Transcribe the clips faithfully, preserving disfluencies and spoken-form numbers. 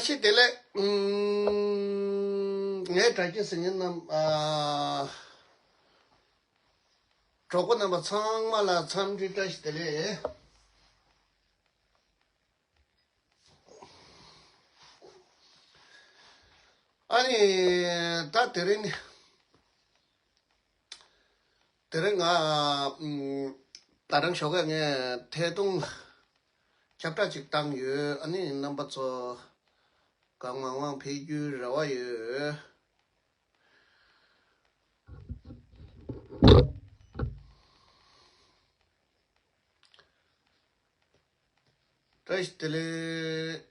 ཞིག་བདེ་ལེགས། ངའི་དྲ་རྒྱ་གཟིགས་མཁན་རྣམས། གྲོགས་པོ་རྣམ་པ་ཚང་མ་ལ་འཚམས་འདྲི་བཀྲ་ཤིས་བདེ་ལེགས། ཨ་ནི། ད་དེ་རིང་ནི། དེ་རིང་ང་། ད་རང་ཞོགས་ཀས་ངས་ཐད་གཏོང་ཁྱབ་བསྒྲགས་ཅིག་བཏང་ཡོད། ཨ་ནི་རྣམ་པ་ཚོ་གང་མང་མང་ཕེབས་རྒྱུའི་རེ་བ་ཡོད། བཀྲ་ཤིས་བདེ་ལེགས།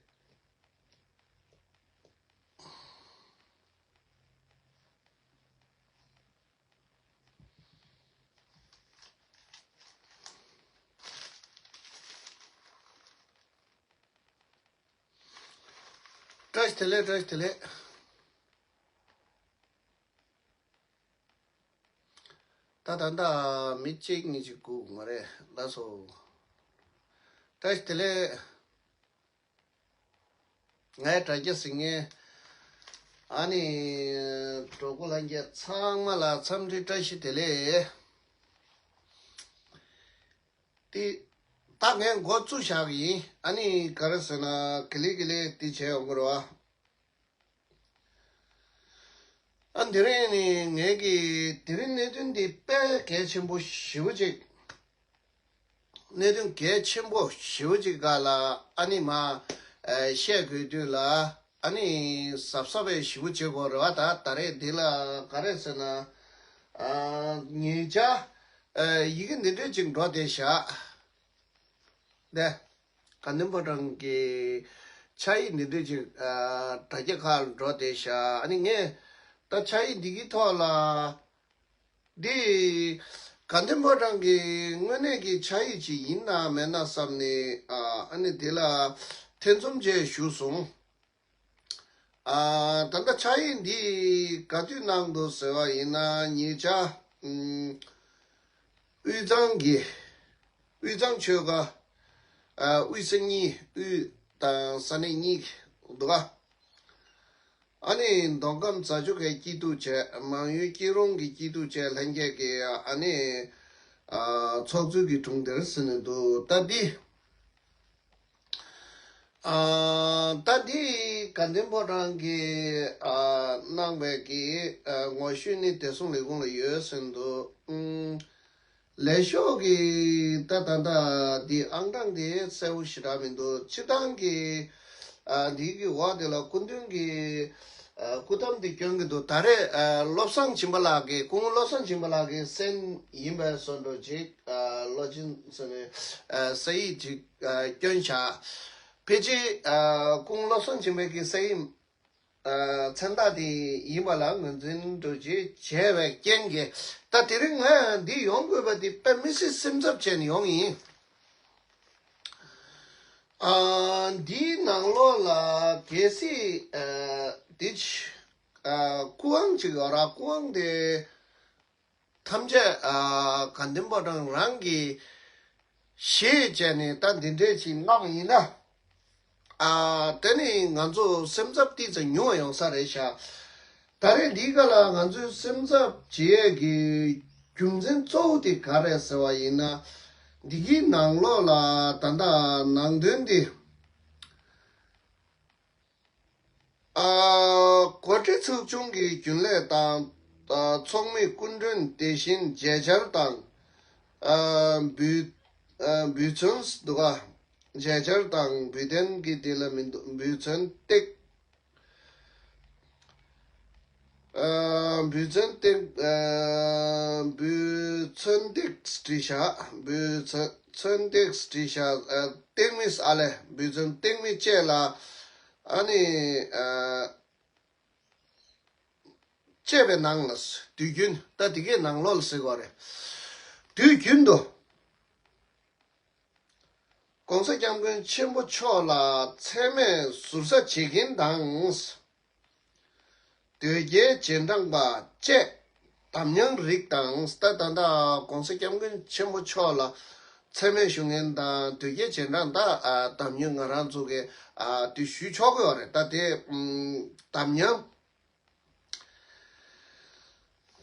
བཀྲ་ཤིས་བདེ་ལེགས། བཀྲ་ཤིས་བདེ་ལེགས། ད་ད་ད་མི་གཅིག་གཉིས་ཅིག་སྒུག་མ་རེད་ལགས་སོ། བཀྲ་ཤིས་བདེ་ལེགས། ངའི་དྲ་རྒྱ་གཟིགས་མཁན། ཨ་ནི། གྲོགས་པོ་ལྷན་རྒྱས་ཚང་མ་ལ་འཚམས་འདྲི་བཀྲ་ཤིས་བདེ་ལེགས། དེ། ད་ངས་འགོ་བཙུགས་བཞག་གི་ཡིན། ཨ་ནི་ག་རེ་ཟེར་ན་ག་ལེ་ག་ལེ་དེ་བྱས་ཡོང་གི་རེད་བ། ཨ་དེ་རིང་ནི་ངས་ཀྱི་དེ་རིང་གནད་དོན་འདི་དཔེ་གལ་ཆེན་པོ་ཞེ་པོ་ཅིག་གནད་དོན་གལ་ཆེན་པོ་ཞེ་པོ་ཅིག་སྒང་ལ་ཨ་ནི་མ། ཨ་བཤད་དགོས་དུས་ལ་ཨ་ནི་གཟབ་གཟབ་པའི་ཞེ་པོ་བྱེད་དགོས་རེད་བ། ད་ད་རེས་འདི་ལ་ག་རེ་ཟེར་ན། ཨ་ཉེ་ཆར། ཨ་ཡི་གེ་འདི་འདྲས་ཅིག་འགྲོ་བསྡད་བཞག་དེ། དགའ་ལྡན་ཕོ་བྲང་གི་ཕྱག་ཡིག་འདི་འདྲས་ཅིག་ཨ་དྲ་རྒྱ་ཁག་ལ་འགྲོ་བསྡད་བཞག་ཨ་ནི་ངས་ད་ཕྱག་ཡིག་འདི་གི་ཐོག་ལ། འདི་དགའ་ལྡན་ཕོ་བྲང་གི་དངོས་གནས་ཀྱི་ཕྱག་ཡིག་ཅིག་ཡིན་ན་མེད་ན་བསམ་ནས། ཨ་ཨ་ནི་དེ་ལ་ཐེ་ཚོམ་བྱས་བཞུགས་སོང་། ཨ་ད་ལྟ་ཕྱག་ཡིག་འདི་ག་དུས་གནང་འདུག་ཟེར་བ་ཡིན་ན་ཉེ་ཆར། ཨུམ། དབུས་གཙང་གི། དབུས་གཙང་ཆོལ་ཁ། ཨ་དབུས་ས་གཉིས། དབུས་དང་ས་གནས་གཉིས་འདུག་ག་ཨ་ནི་མདོ་ཁམས་རྫ་ཆུ་ཁའི་སྐྱིད་སྡུག་བྱས། མང་ཡུལ་སྐྱིད་རོང་གི་སྐྱིད་སྡུག་བྱས། ལྷན་རྒྱས་ཀྱི་ཨ་ནི། ཨ་ཚོགས་གཙོས་ཀྱི་དྲུང་འདིར་ཟིན་ནས་འདུག་ད་འདི། ཨ་ད་འདི་དགའ་ལྡན་ཕོ་བྲང་གིས་ཨ་གནང་བའི་གི་ཨ་ངོ་བཤུས་ནི་བདེ་སྲུང་ལས་ཁུངས་ལ་ཡོད་ཟེར་འདུག་ཨུམ། ལས་ཤོག་གི་ད་ད་ད་འདི་ཨང་གྲངས་དེ་གསལ་པོ་ཞེ་དྲག་མི་འདུག་སྤྱིར་བཏང་གི་ཨ་འདི་གི་འོག་དེ་ལ་སྐུ་མདུན་གྱི་ཨ་སྐུ་ཐམ་དེ་བསྐྱོན་གྱི་འདུག་ད་རེས་ཨ་བློ་བཟང་སྦྱིན་པ་ལགས་ཀྱི། སྐུ་ངོ་བློ་བཟང་སྦྱིན་པ་ལགས་ཀྱི་མཚན་ཡིན་པའི་བཟོ་འདྲ་ཅིག་ཨ་བློ་སྦྱིན་ཟེར་ནས་ཨ་ས་ཡིག་ཅིག་ཨ་བསྐྱོན་བཞག་ཕལ་ཆེར་ཨ་སྐུ་ངོ་བློ་བཟང་སྦྱིན་པའི་གི་ས་ཡིག་ཨ་མཚན་རྟགས་དེ་ཡིན་པ་ལ་ངོས་འཛིན་འདྲ་ཅིག་བྱས་པའི་རྐྱེན་གྱིས། ད་དེ་རིང་ང་འདི་ཡོང་དགོས་པ་འདི་དཔེ་མི་སྲིད་སེམས་འཚབ་བྱས་ནས་ཡོང་ཡིན། ཨ་འདིའི་ནང་ལོགས་ལ་གལ་སྲིད་ཨ་འདི་ཨ་སྐུ་ཨང་ཅིག་ཡོད་ར། སྐུ་ཨང་དེ་ཐམས་ཅད་ཨ་དགའ་ལྡན་ཕོ་བྲང་རང་གི་གཞས་བྱས་ནས་ད་འདི་འདྲས་ཅིག་གནང་བ་ཡིན་ན། ཨ་དེ་ནི་ང་ཚོ་སེམས་འཚབ་ཏིག་ཙམ་ཉུང་བ་ཡོང་ས་རེད་ཤག་ད་རེས་འདིའི་སྐབས་ལ་ང་ཚོའི་སེམས་འཚབ་བྱེད་ཡས་ཀྱི་རྒྱུ་མཚན་གཙོ་བོ་དེ་ག་རེད་ཟེར་བ་ཡིན་ན། འདི་གི་ནང་ལོགས་ལ་ད་ལྟ་ནང་དོན་འདི། ཨ་འགོ་ཁྲིད་ཚོགས་ཆུང་གི་རྒྱུན་ལས་དང་། ཨ་ཚོགས་མི་སྐུ་མགྲོན་དེ་བཞིན་མཇལ་བཅར་དང་། ཨ་འབུལ་ཨ་འབུལ་ཚོད་འདུག་ག་མཇལ་བཅར་དང་འབུལ་དོན་གྱི་དེ་ལ་མི་འདུག་འབུལ་ཚོད་སྟེགས། ཨ་འབུལ་ཚོད་སྟེགས། ཨ་འབུལ་ཚོད་སྟེགས་བྲིས་བཞག་འབུལ་ཚོད་ཚོད་སྟེགས་བྲིས་བཞག་ཨ་སྟེགས་མི་ཨ་ལས་འབུལ་ཚོད་སྟེགས་མི་བཅས་ལ་ཨ་ནི་ཨ་བཅས་པའི་ནང་ལ། དུས་རྒྱུན་ད་དེ་གའི་ནང་ལོགས་ལ་ཟེར་དགོས་རེད། དུས་རྒྱུན་དུ། ༸གོང་ས་༸སྐྱབས་མགོན་ཆེན་པོ་མཆོག་ལ་མཚན་སྨད་ཟུར་ཟ་བྱེད་མཁན་དང་། དོལ་རྒྱལ་རྗེས་འབྲང་པ་བཅས་དམ་ཉམས་རིགས་དང་། ད་ད་ལྟ་༸གོང་ས་༸སྐྱབས་མགོན་ཆེན་པོ་མཆོག་ལ་ ཚད་མའི་ཞུ་མཁན་དང་དོལ་རྒྱལ་རྗེས་འབྲང་དང་། ཨ། དམ་ཉམས་ང་རང་ཚོ་གི། ཨ། དེ་ཞུ་ཆོག་གི་ཡོད་རེད། ད་དེ་ཨམ། དམ་ཉམས།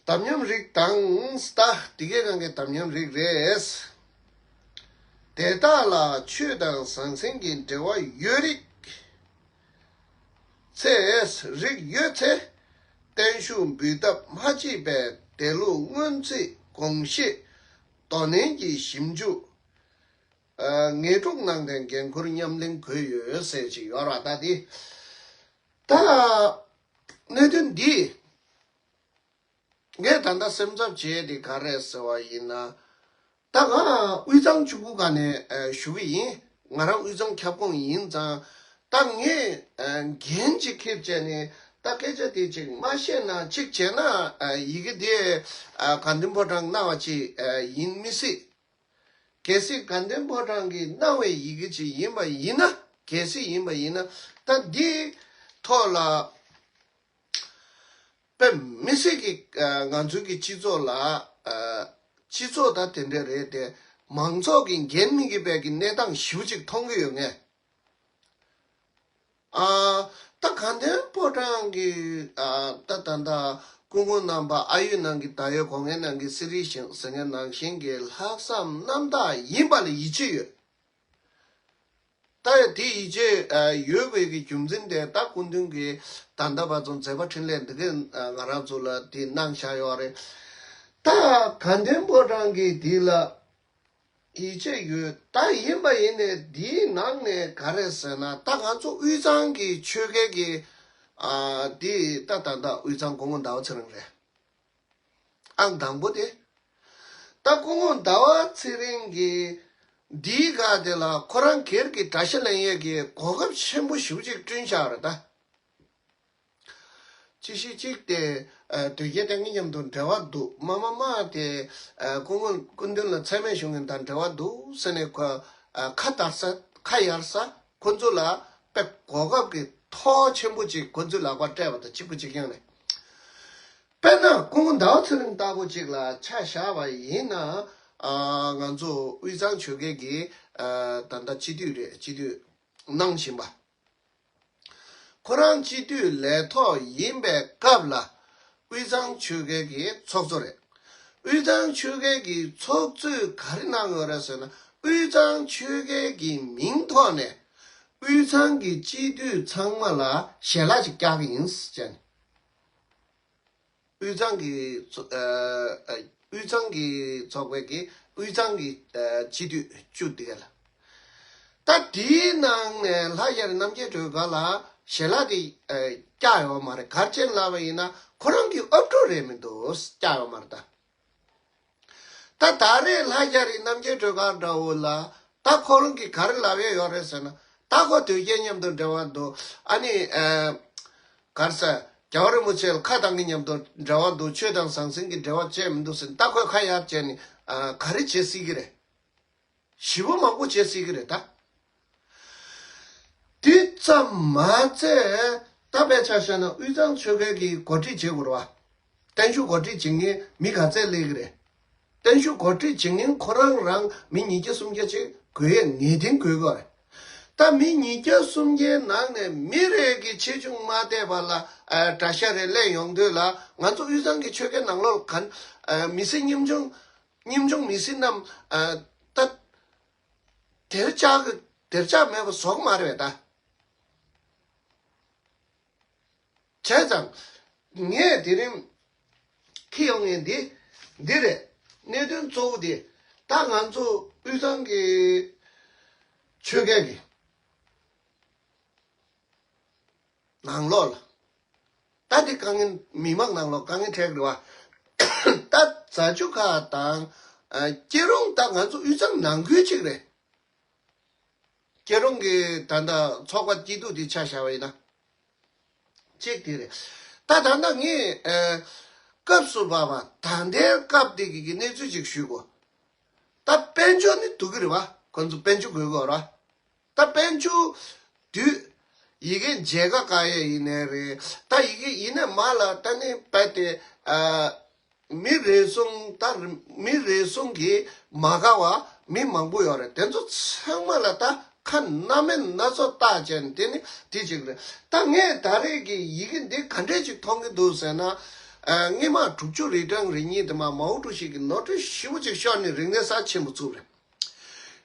དམ་ཉམས་རིགས་དང་། ད་དེ་གའི་སྒང་གི་དམ་ཉམས་རིགས་རེད། དེ་དག་ལ་ཆོས་དང་ཟང་ཟིང་གི་འབྲེལ་བ་ཡོད་རིགས། ཚེ། རིགས་ཡོད་ཚེ། བརྟན་བཞུགས་འབུལ་ཐབས་མ་བྱས་པའི་དེ་ལུགས་སྔོན་རྩིས་དགོངས་བཞེས་དོ་ནན་གྱིས་ཞིབ་འཇུག་ཨ། ངེས་སྒྲུབ་གནང་སྟེ་འགན་ཁུར་མཉམ་ལེན་དགོས་ཡོད་ཟེར་ཅིག་ཡོད་ར། ད་འདི། ད་གནད་དོན་འདི་ངས་ད་ལྟ་སེམས་འཚབ་བྱས་ཏེ་ག་རེ་ཟེར་བ་ཡིན་ན། ད་ང་དབུས་གཙང་ཆུ་བོ་སྒང་ནས་ཨ། ཞུ་གི་ཡིན། ང་རང་དབུས་གཙང་ཁྱབ་ཁོངས་ཡིན་ཙང་། ད་ངས་ཨ། འགན་ཅིག་འཁྱེར་བྱས་ནས་ད་སྐད་ཆ་དེ་ཅིག་མ་བཤད་ན། ཅིག་བྱས་ན་ཨ། ཡི་གེ་དེ་ཨ། དགའ་ལྡན་ཕོ་བྲང་གནང་བ་ཅིག་ཨ། ཡིན་མི་སྲིད། གལ་སྲིད་དགའ་ལྡན་ཕོ་བྲང་གིས་གནང་བའི་ཡི་གེ་ཅིག་ཡིན་པ་ཡིན་ན། གལ་སྲིད་ཡིན་པ་ཡིན་ན། ད་འདིའི་ཐོག་ལ་དཔེ་མི་སྲིད་ཀྱི་ཨ། ང་ཚོའི་གི་སྤྱི་ཚོགས་ལ་ཨ། སྤྱི་ཚོགས་ད་དེ་འདྲ་རེད་དེ། མང་ཚོགས་ཀྱི་འགན་མི་འཁྱེར་བའི་གི་གནས་སྟངས་ཞེ་པོ་ཅིག་མཐོང་གི་ཡོད་ངས། ཨ། ད་དགའ་ལྡན་ཕོ་བྲང་གི་ཨ། ད་ད་ད་སྐུ་ངོ་རྣམ་པ་ཨ་ཡོད་ནང་གི་ད་ཡོད་གོ་ངའི་ནང་གི་སི་རི་ཞིང་ཟེར་མཁན་ནང་བཞིན་གྱི་ལྷག་བསམ་རྣམ་དག་ཡིན་པ་ལ་ཡིད་ཆེས་ཡོད། ད་ཡ་དེ་ཡིད་ཆེས་ཨ། ཡོད་པའི་གི་རྒྱུ་མཚན་དེ་ད་སྐུ་མདུན་གྱིས་ད་ལྟ་བར་དུ་མཛད་པ་འཕྲིན་ལས་འདི་གའི་ཨ། ང་རང་ཚོ་ལ་དེ་གནང་བཞག་ཡོད་རེད། ད་དགའ་ལྡན་ཕོ་བྲང་གིས་དེ་ལ་ཡིད་ཆེས་ཡོད། ད་ཡིན་པ་ཡིན་ནའི་འདིའི་ནང་ནས་ག་རེ་ཟེར་ན། ད་ང་ཚོ་དབུས་གཙང་གི་ཆོལ་ཁའི་གི་ཨ། འདི་ད་ད་ད་དབུས་གཙང་སྐུ་ངོ་ཟླ་བ་ཚེ་རིང་རེད། ཨང་དང་པོ་དེ། ད་སྐུ་ངོ་ཟླ་བ་ཚེ་རིང་གིས་འདིའི་སྒང་དེ་ལ་ཁོ་རང་སྒེར་གྱི་དགྲ་ཤ་ལེན་ཡས་ཀྱི་གོ་སྐབས་ཆེན་པོ་ཞེ་པོ་ཅིག་བསྐྲུན་བཞག་རེད་ད། ཅི་ཞིག་གཅིག་དེ་ཨ། དོལ་རྒྱལ་བསྟེན་མཁན་མཉམ་དུ་འབྲེལ་བ་འདུག་མ་མ་མ་དེ་ཨ། སྐུ་ངོ་སྐུ་མདུན་ལ་མཚན་སྨད་ཞུ་མཁན་དང་འབྲེལ་བ་འདུག་ཟེར་ནས་ཁོ་ཨ། ཁ་དར་ས་ཁ་ཡར་ས་ཁོ་ཚོ་ལ་དཔེ་གོ་སྐབས་ཀྱི་ཐོག་ཆེན་པོ་ཅིག་ཁོ་ཚོའི་ལག་པར་སྤྲད་པ་དང་གཅིག་པ་གཅིག་རྐྱང་རེད། དཔེར་ན་སྐུ་ངོ་ཟླ་བ་ཚེ་རིང་ལྟ་བུ་ཅིག་ལ་ཆ་བཞག་པ་ཡིན་ན། ཨ། ང་ཚོ་དབུས་གཙང་ཆོལ་ཁའི་གི་ཨ། ད་ལྟ་སྤྱི་འཐུས་རེད། སྤྱི་འཐུས་གནང་བཞིན་པ། ཁོ་རང་སྤྱི་འཐུས་ལས་ཐོག་ཡིན་པའི་སྐབས་ལ་དབུས་གཙང་ཆོལ་ཁའི་གི་ཚོགས་གཙོ་རེད། དབུས་གཙང་ཆོལ་ཁའི་གི་ཚོགས་གཙོས་ག་རེ་གནང་ཡོད་རེད་ཟེར་ན། དབུས་གཙང་ཆོལ་ཁའི་གི་མིང་ཐོག་ནས་དབུས་གཙང་གི་སྤྱི་འཐུས་ཚང་མ་ལ་ཞལ་ལག་ཅིག་བཀྱག་གི་ཡིན་ཟེར་ནས། དབུས་གཙང་གི་ཚོ་ཨ། ཨ། དབུས་གཙང་གི་ཚོགས་པའི་གི་དབུས་གཙང་གི་ཨ། སྤྱི་འཐུས་བཅུ་དེ་ག་ལ། ད་དེའི་ནང་ནས་ལྷ་རྒྱ་རི་རྣམ་རྒྱལ་སྒྲོལ་དཀར་ལ་ཞལ་ལག་དེ་ཨ། བཀྱག་ཡོད་མ་རེད། ག་རེ་བྱས་ལབ་པ་ཡིན་ན་ཁོ་རང་གི་ཨབ་ཕྲུག་རེད་མི་འདུག་བཀྱག་ཡོད་མ་རེད་ད། ད་ད་རེས་ལྷ་རྒྱ་རི་རྣམ་རྒྱལ་སྒྲོལ་དཀར་འདྲ་བོ་ལ་ད་ཁོ་རང་གིས་ག་རེ་ལབ་ཡས་ཡོད་རེད་ཟེར་ན། ད་ཁོ་དོལ་རྒྱལ་མཉམ་དུ་འབྲེལ་བ་འདུག་ཨ་ནི་ཨ། ག་རེ་ཟེར། རྒྱལ་བ་རིན་པོ་ཆེ་ལ་ཁ་བཏང་གི་མཉམ་དུ་འབྲེལ་བ་འདུག་ཆོས་དང་ཟང་ཟིང་གི་འབྲེལ་བ་བཅད་མི་འདུག་ཟེར། ད་ཁོས་ཁ་ཡར་བྱས་ནས་ཨ། ག་རེ་བྱེད་སྲིད་ཀྱི་རེད། ཞེ་པོ་མང་པོ་བྱེད་སྲིད་ཀྱི་རེད་ད། དེ་ཙམ་མ་ཚད་ད་དཔེ་ཆ་བཞག་ན་དབུས་གཙང་ཆོལ་ཁའི་གི་འགོ་ཁྲིད་བྱེད་དགོས་རེད་བ། བརྟན་བཞུགས་འགོ་ཁྲིད་བྱེད་མཁན་མི་ག་ཚད་སླེབས་ཀྱི་རེད། བརྟན་བཞུགས་འགོ་ཁྲིད་བྱེད་མཁན་ཁོ་རང་རང་མི་ཉིས་བརྒྱ་སུམ་བརྒྱ་ཅིག་དགོས་ཡས་ངེས་གཏན་དགོས་ཀྱི་རེད། ད་མི་ཉིས་བརྒྱ་སུམ་བརྒྱའི་ནང་ནས་མི་རེ་གི་ཆེ་ཆུང་མ་བལྟས་པ་ལ་ཨ། གྲྭ་ཤག་རེ་སླེབས་ཡོང་དུས་ལ། ང་ཚོ་དབུས་གཙང་གི་ཆོལ་ཁའི་ནང་ལོགས་ག་ཨ། མི་སེར་ཉམ་ཆུང་ཉམ་ཆུང་མི་སེར་རྣམས་ཨ། ད་དེར་ཆགས་ཀྱི་དེར་ཆགས་མེད་པ་བཟོ་གི་མ་རེད་པས་ད། བྱས་ཙང་ངས་དེ་རིང་འཁྱེར་ཡོང་མཁན་འདི་འདི་རེད། གནད་དོན་གཙོ་བོ་དེ་ད་ང་ཚོ་དབུས་གཙང་གི་ཆོལ་ཁའི་གི་ནང་ལོགས་ལ། ད་འདི་དཀའ་ངལ་མི་མང་ནང་ལོགས་དཀའ་ངལ་འཕྲད་ཀྱི་རེད་བ། ད་རྫ་ཆུ་ཁ་དང་ཨ། སྐྱིད་རོང་ད་ང་ཚོ་དབུས་གཙང་ནང་ཁུལ་གཅིག་རེད། སྐྱིད་རོང་གི་ད་ལྟ་ཚོགས་པ་སྐྱིད་སྡུག་འདི་ཆ་བཞག་པ་ཡིན་ན། གཅིག་དེ་རེད། ད་ད་ལྟ་ངས་ཨ། སྐབས་སུ་བབས་པ་ད་ལྟའི་སྐབས་འདི་གི་གི་གནས་ཚུལ་ཅིག་ཞུ་དགོས། ད་དཔལ་འབྱོར་ནི་སྡུག་གི་རེད་བ། ཁོ་ཚོ་དཔལ་འབྱོར་དགོས་གི་རེད་བ། ད་དཔལ་འབྱོར་དུས་ཡི་གེ་མཇལ་ཁ་བཀག་ཡས་ཡིན་ནའི་རེད། ད་ཡི་གེ་ཡིན་ནའི་མ་ལ་ད་ནི་རྦད་དེ་ཨ། མི་རེ་ཟུང་ད་མི་རེ་ཟུང་གིས་མ་དགའ་བ་ མི་མང་པོ་ཡོད་རེད། དེ་ཚོ་ཚང་མ་ལ་ད་ཁ་སྣ་མིན་སྣ་ཚོགས་བཏགས་བྱས་ནས། དེ་ནི་དེ་གཅིག་རེད། ད་ངས་ད་རེས་ཀྱི་ཡི་གེ་འདི་ག་འདྲས་ཅིག་མཐོང་གི་འདུག་ཟེར་ན། ཨ། སྔོན་མ་དྲུག་ཅུ་རེ་གྲངས་རེ་གཉིས་དེ་མར་མའོ་ཀྲུའུ་ཞི་གིས་ནོར་འཁྲུལ་ཞེ་པོ་ཅིག་ཤོར་ནས་རིག་གནས་གསར་ཆེན་པོ་བཙུགས་རེད།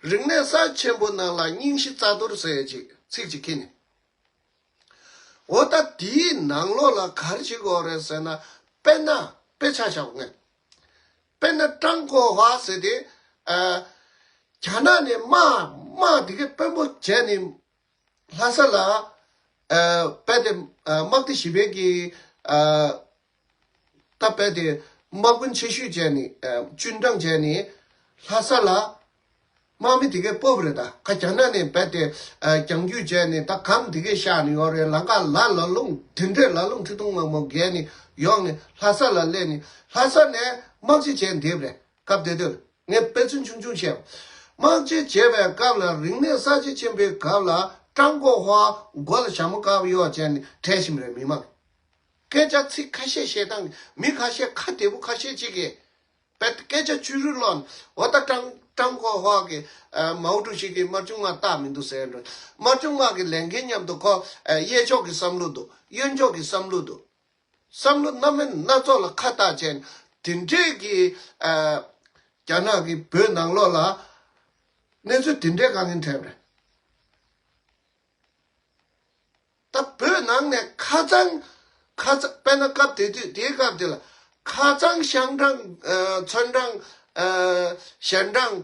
རིག་གནས་གསར་ཆེན་པོ་ནང་ལ་རྙིང་བཞི་རྩ་གཏོར་ཟེར་ཅིག་ཚིག་ཅིག་ཁྱེར་ནས། འོ་ད་དེའི་ནང་ལོགས་ལ་ག་རེ་བྱེད་དགོས་རེད་ཟེར་ན། དཔེར་ན། དཔེ་ཆ་བཞག་ངས། དཔེར་ན་ཀྲང་གོ་ཧྭ་ཟེར་དེ། ཨ། རྒྱ་ནག་ནས་དམག་དམག་དེ་གའི་དཔོན་པོ་བྱས་ནས་ལྷ་ས་ལ། ཨ། དཔེ་དེ། ཨ། དམག་སྡེ་བཞི་པའི་གི། ཨ། ད་དཔེ་དེ་དམག་དཔོན་ཆེ་ཤོས་བྱས་ནས། ཨ། ཅུན་ཀྲང་བྱས་ནས་ལྷ་ས་ལ། དམག་མི་དེ་གས་སྤོབས་རེད། ད་ཁ་རྒྱ་ནག་ནས་རྦད་དེ། ཨ། རྒྱང་རྒྱུག་བྱས་ནས། ད་གངས་དེ་གས་ཤར་ནས་ཡོང་རེད། ལམ་ཁ་ལ་ལ་ལུང་དེ་འདྲས་ལ་ལུང་ཁྲི་སྟོང་མང་པོ་བརྒལ་ནས་ཡོང་ནས་ལྷ་ས་ལ་སླེབས་ནས། ལྷ་ས་ནས་དམག་སྤྱི་བྱས་འདེབས་རེད། སྐབས་དེ་དུས་ངས་དཔེ་མཚོན་ཆུང་ཆུང་བཤད། དམག་སྤྱི་བྱས་པའི་སྐབས་ལ། རིག་གནས་གསར་བརྗེ་ཆེན་པོའི་སྐབས་ལ་ཀྲང་གོ་ཧྭ་མགོ་ལ་ཞྭ་མོ་དཀར་པོ་གཡོགས་བྱས་ནས་བྲོས་ཕྱིན་པ་རེད། མི་མང་སྐད་ཆ་ཚིག་ཁ་ཤས་བཤད་སྟངས། མི་ཁ་ཤས་ཁ་བདེ་པོ་ཁ་ཤས་ཅིག་གིས། དཔེ་སྐད་ཆ་བཅུ་རུ་ལོན། འོ་ད་ཀྲང་ཀྲང་གོ་ཧྭ་གིས། ཨ། མའོ་ཀྲུའུ་ཞི་གིས་དམར་ཆུང་དམག་བཏང་མི་འདུག་ཟེར་འགྲོ། དམར་ཆུང་དམག་གི་ལས་འགན་མཉམ་དུ་ཁོ། ཨ། གཡས་ཕྱོགས་ཀྱི་བསམ་བློ་འདུག་གཡོན་ཕྱོགས་ཀྱི་བསམ་བློ་འདུག་བསམ་བློ་སྣ་མིན་སྣ་ཚོགས་ལ་ཁ་བཏགས་བྱས། དེ་འདྲས་ཀྱི། ཨ། རྒྱ་ནག་གི་བོད་ནང་ལོགས་ལ་གནས་ཚུལ་དེ་འདྲས་དཀའ་ངལ་འཕྲད་པ་རེད། ད་བོད་ནང་ནས་ཁ་རྩང་། ཁ་རྩང་། དཔེར་ན་སྐབས་དེ་དུས། དེའི་སྐབས་དེ་ལ་ཁ་རྩང་ཤང་ཀྲང་། ཨ། ཚོན་ཀྲང་། ཨ། ཞན་ཀྲང་།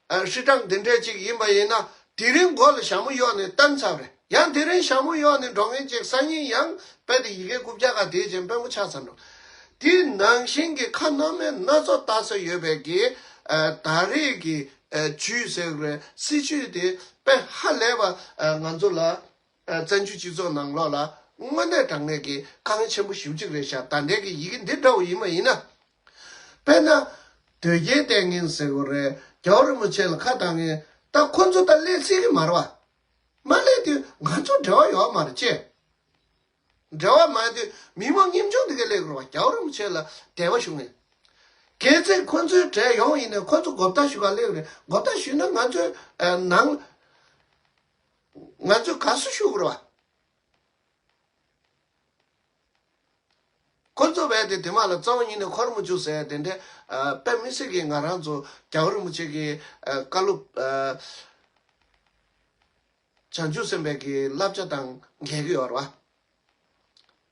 ཨ། ཧྲི་ཀྲང་དེ་འདྲས་ཅིག་ཡིན་པ་ཡིན་ན། དེ་རིང་མགོ་ལ་ཞྭ་མོ་གཡོགས་ནས་བཏང་ཚར་བ་རེད། ཡང་དེ་རིང་ཞྭ་མོ་གཡོགས་ནས་འགྲོ་མཁན་ཅིག་སང་ཉིན་ཡང་རྦད་དེ་ཡི་གེ་རྐུབ་བཀྱག་ག་དེད་བྱས་དཔོན་པོ་ཆགས་ཚར་འགྲོ། དེ་ནང་བཞིན་གྱི་ཁ་སྣ་མིན་སྣ་ཚོགས་བཏགས་ས་ཡོད་པའི་གི། ཨ། ད་རེས་ཀྱི། ཨ། ཇུས་ཟེར་བའི་སྲིད་ཇུས་དེ་དཔེ་ཧ་ལས་པ། ཨ། ང་ཚོ་ལ། ཨ། བཙན་བྱོལ་སྤྱི་ཚོགས་ནང་ལོགས་ལ་དངོས་གནས་དྲང་གནས་ཀྱི་དཀའ་ངལ་ཆེན་པོ་ཞེ་པོ་ཅིག་རེད་ཤག་ད་ལྟའི་གི་ཡི་གེ་འདི་འདྲ་བོ་ཡིན་པ་ཡིན་ན། དཔེར་ན། དོལ་རྒྱལ་བསྟེན་མཁན་ཟེར་དགོས་རེད། རྒྱལ་བ་རིན་པོ་ཆེ་ལ་ཁ་བཏང་མཁན། ད་ཁོ་ཚོ་ད་སླེབས་སྲིད་ཀྱི་མ་རེད་བ། མ་སླེབས་དུས་ང་ཚོ་འབྲེལ་བ་ཡོད་མ་རེད་ཅེས། འབྲེལ་བ་མ་ཡོད་དུས་མི་མང་ཉམ་ཆུང་དེ་གས་སླེབས་དགོས་རེད་བ། རྒྱལ་བ་རིན་པོ་ཆེ་ལ་དད་པ་ཞུ་མཁན། གལ་སྲིད་ཁོ་ཚོའི་གྲས་ཡོང་ཡིན་ནའི་ཁོ་ཚོ་མགོ་བཏགས་ཞུ་ག་སླེབས་རེད། མགོ་བཏགས་ཞུས་ན་ང་ཚོའི། ཨ། ནང་། ང་ཚོས་དགའ་བསུ་ཞུ་དགོས་རེད་བ། ཁོ་ཚོ་བས་དེ་དེ་མ་ལ་རྩ་བ་ཉིད་ནས་འཁོར་མི་བཅུག་ཟེར་དེ་འདྲའི། ཨ། དཔེ་མི་སྲིད་ཀྱི་ང་རང་ཚོ་རྒྱལ་བ་རིན་པོ་ཆེ་གི། ཨ། བཀའ་སློབ། ཨ། བྱང་ཆུབ་སེམས་དཔའི་གི་བསླབ་བྱ་དང་འགལ་གྱི་ཡོད་རེད་བ།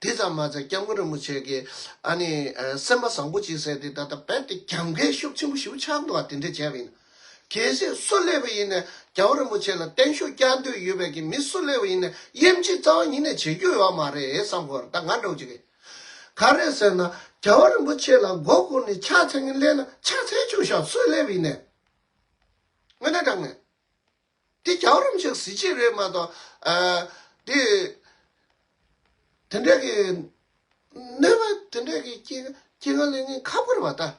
དེ་ཙམ་མ་ཚད་སྐྱབས་མགོན་རིན་པོ་ཆེ་གི། ཨ་ནི། ཨ། སེམས་པ་བཟང་པོ་ཅིག་ཟེར་དེ་ད་ལྟ་རྦད་དེ་རྒྱབ་འགལ་ཤུགས་ཆེན་པོ་ཞེ་པོ་ཆགས་འདུག་བ། དེ་འདྲ་བྱས་པ་ཡིན། གལ་སྲིད་སུ་སླེབས་པ་ཡིན་ནའི་རྒྱལ་བ་རིན་པོ་ཆེ་ལ་བརྟན་བཞུགས་བསྐྱར་ཟློས་ཡོད་པའི་གི་མི་སུ་སླེབས་པ་ཡིན་ནའི་དབྱེ་འབྱེད་རྩ་བ་ཉིད་ནས་བྱེད་རྒྱུ་ཡོད་མ་རེད་བསམ་གྱི་ཡོད་རེད། ད་ང་འདྲ་བོ་ཅིག་གིས། ག་རེ་ཟེར་ན། རྒྱལ་བ་རིན་པོ་ཆེ་ལ་མགོ་སྒུར་ནས་ཕྱག་འཚལ་མཁན་སླེབས་ན་ཕྱག་འཚལ་ཆོག་ཤག་སུ་སླེབས་པ་ཡིན་ནའི། དངོས་གནས་དྲང་གནས། དེ་རྒྱལ་བ་རིན་པོ་ཆེའི་གཟི་བརྗིད་རེད་མ་གཏོགས། ཨ། དེ། དེ་འདྲ་གི་གནོད་པ་དེ་འདྲ་གི་སྐྱེ་སྐྱེ་ག་ལེན་མཁན་ཁག་པོ་རེད་བ་ད།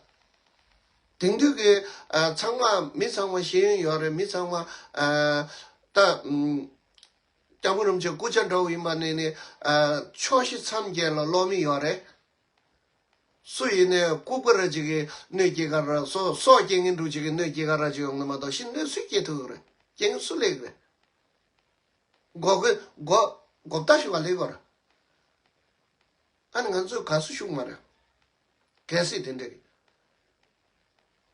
དེང་དུས་ཀྱི། ཨ། ཚང་མ་མི་ཚང་མ་ཤེས་ཡོན་ཡོད་རེད། མི་ཚང་མ། ཨ། ད། ཨུམ། སྐྱབས་མགོན་རིན་པོ་ཆེ་སྐུ་ཕྱྭ་འདྲ་བོ་ཡིན་པ་ནས་ནི། ཨ། ཕྱོགས་བཞི་མཚམས་བརྒྱད་ལ་སློབ་མི་ཡོད་རེད། སུ་ཡིན་ནའི་ལྐུགས་པ་ར་ཅིག་གིས་གནོད་སྐྱེལ་ག་ར། སྲོག་སྲོག་སྐྱེལ་མཁན་འདྲ་ཅིག་གིས་གནོད་སྐྱེལ་ག་ར་ཅིག་ཡོང་ནི་མ་གཏོགས་གཞི་གནོད་སུས་སྐྱེལ་ཐུབ་ཀྱི་རེད། སྐྱེལ་མཁན་སུ་སླེབས་ཀྱི་རེད། མགོ་སྐོར་མགོ་མགོ་བཏགས་ཞུ་ག་སླེབས་ཀྱི་རེད། ཨ་ནི་ང་ཚོས་དགའ་བསུ་ཞུ་གི་མ་རེད། གལ་སྲིད་དེ་འདྲ་གི།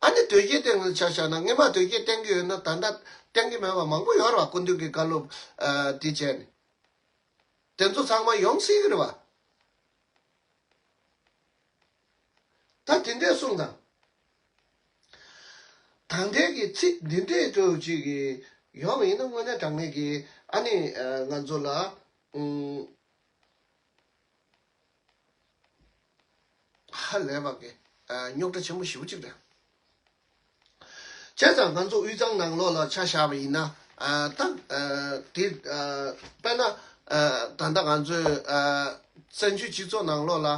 ཨ་ནི་དོལ་རྒྱལ་བསྟེན་མཁན་ཆ་བཞག་ན། སྔོན་མ་དོལ་རྒྱལ་བསྟེན་གྱི་ཡོད་ན་ད་ལྟ་བསྟེན་གྱི་མེད་པ་མང་པོ་ཡོད་རེད་བ། སྐུ་མདུན་གྱི་བཀའ་སློབ། ཨ། དེ་བྱས་ནས། དེ་ཚོ་ཚང་མ་ཡོང་སྲིད་ཀྱི་རེད་བ། ད་དེ་འདྲས་གསུངས་དང་། ད་ལྟའི་གི་ཚིག་འདི་འདྲས་ཚོ་ཅིག་གི་ཡོང་བ་ཡིན་ན་དངོས་གནས་དྲང་གནས་ཀྱི། ཨ་ནི། ཨ། ང་ཚོ་ལ། ཨུམ། ཧ་ལས་པ་གི། ཨ། རྙོག་དྲ་ཆེན་པོ་ཞེ་པོ་ཅིག་རེད། བྱས་ཙང་ང་ཚོ་དབུས་གཙང་ནང་ལོགས་ལ་ཆ་བཞག་པ་ཡིན་ན། ཨ། ད། ཨ། དེ། ཨ། དཔེར་ན། ཨ། ད་ལྟ་ང་ཚོའི། ཨ། བཙན་བྱོལ་སྤྱི་ཚོགས་ནང་ལོགས་ལ་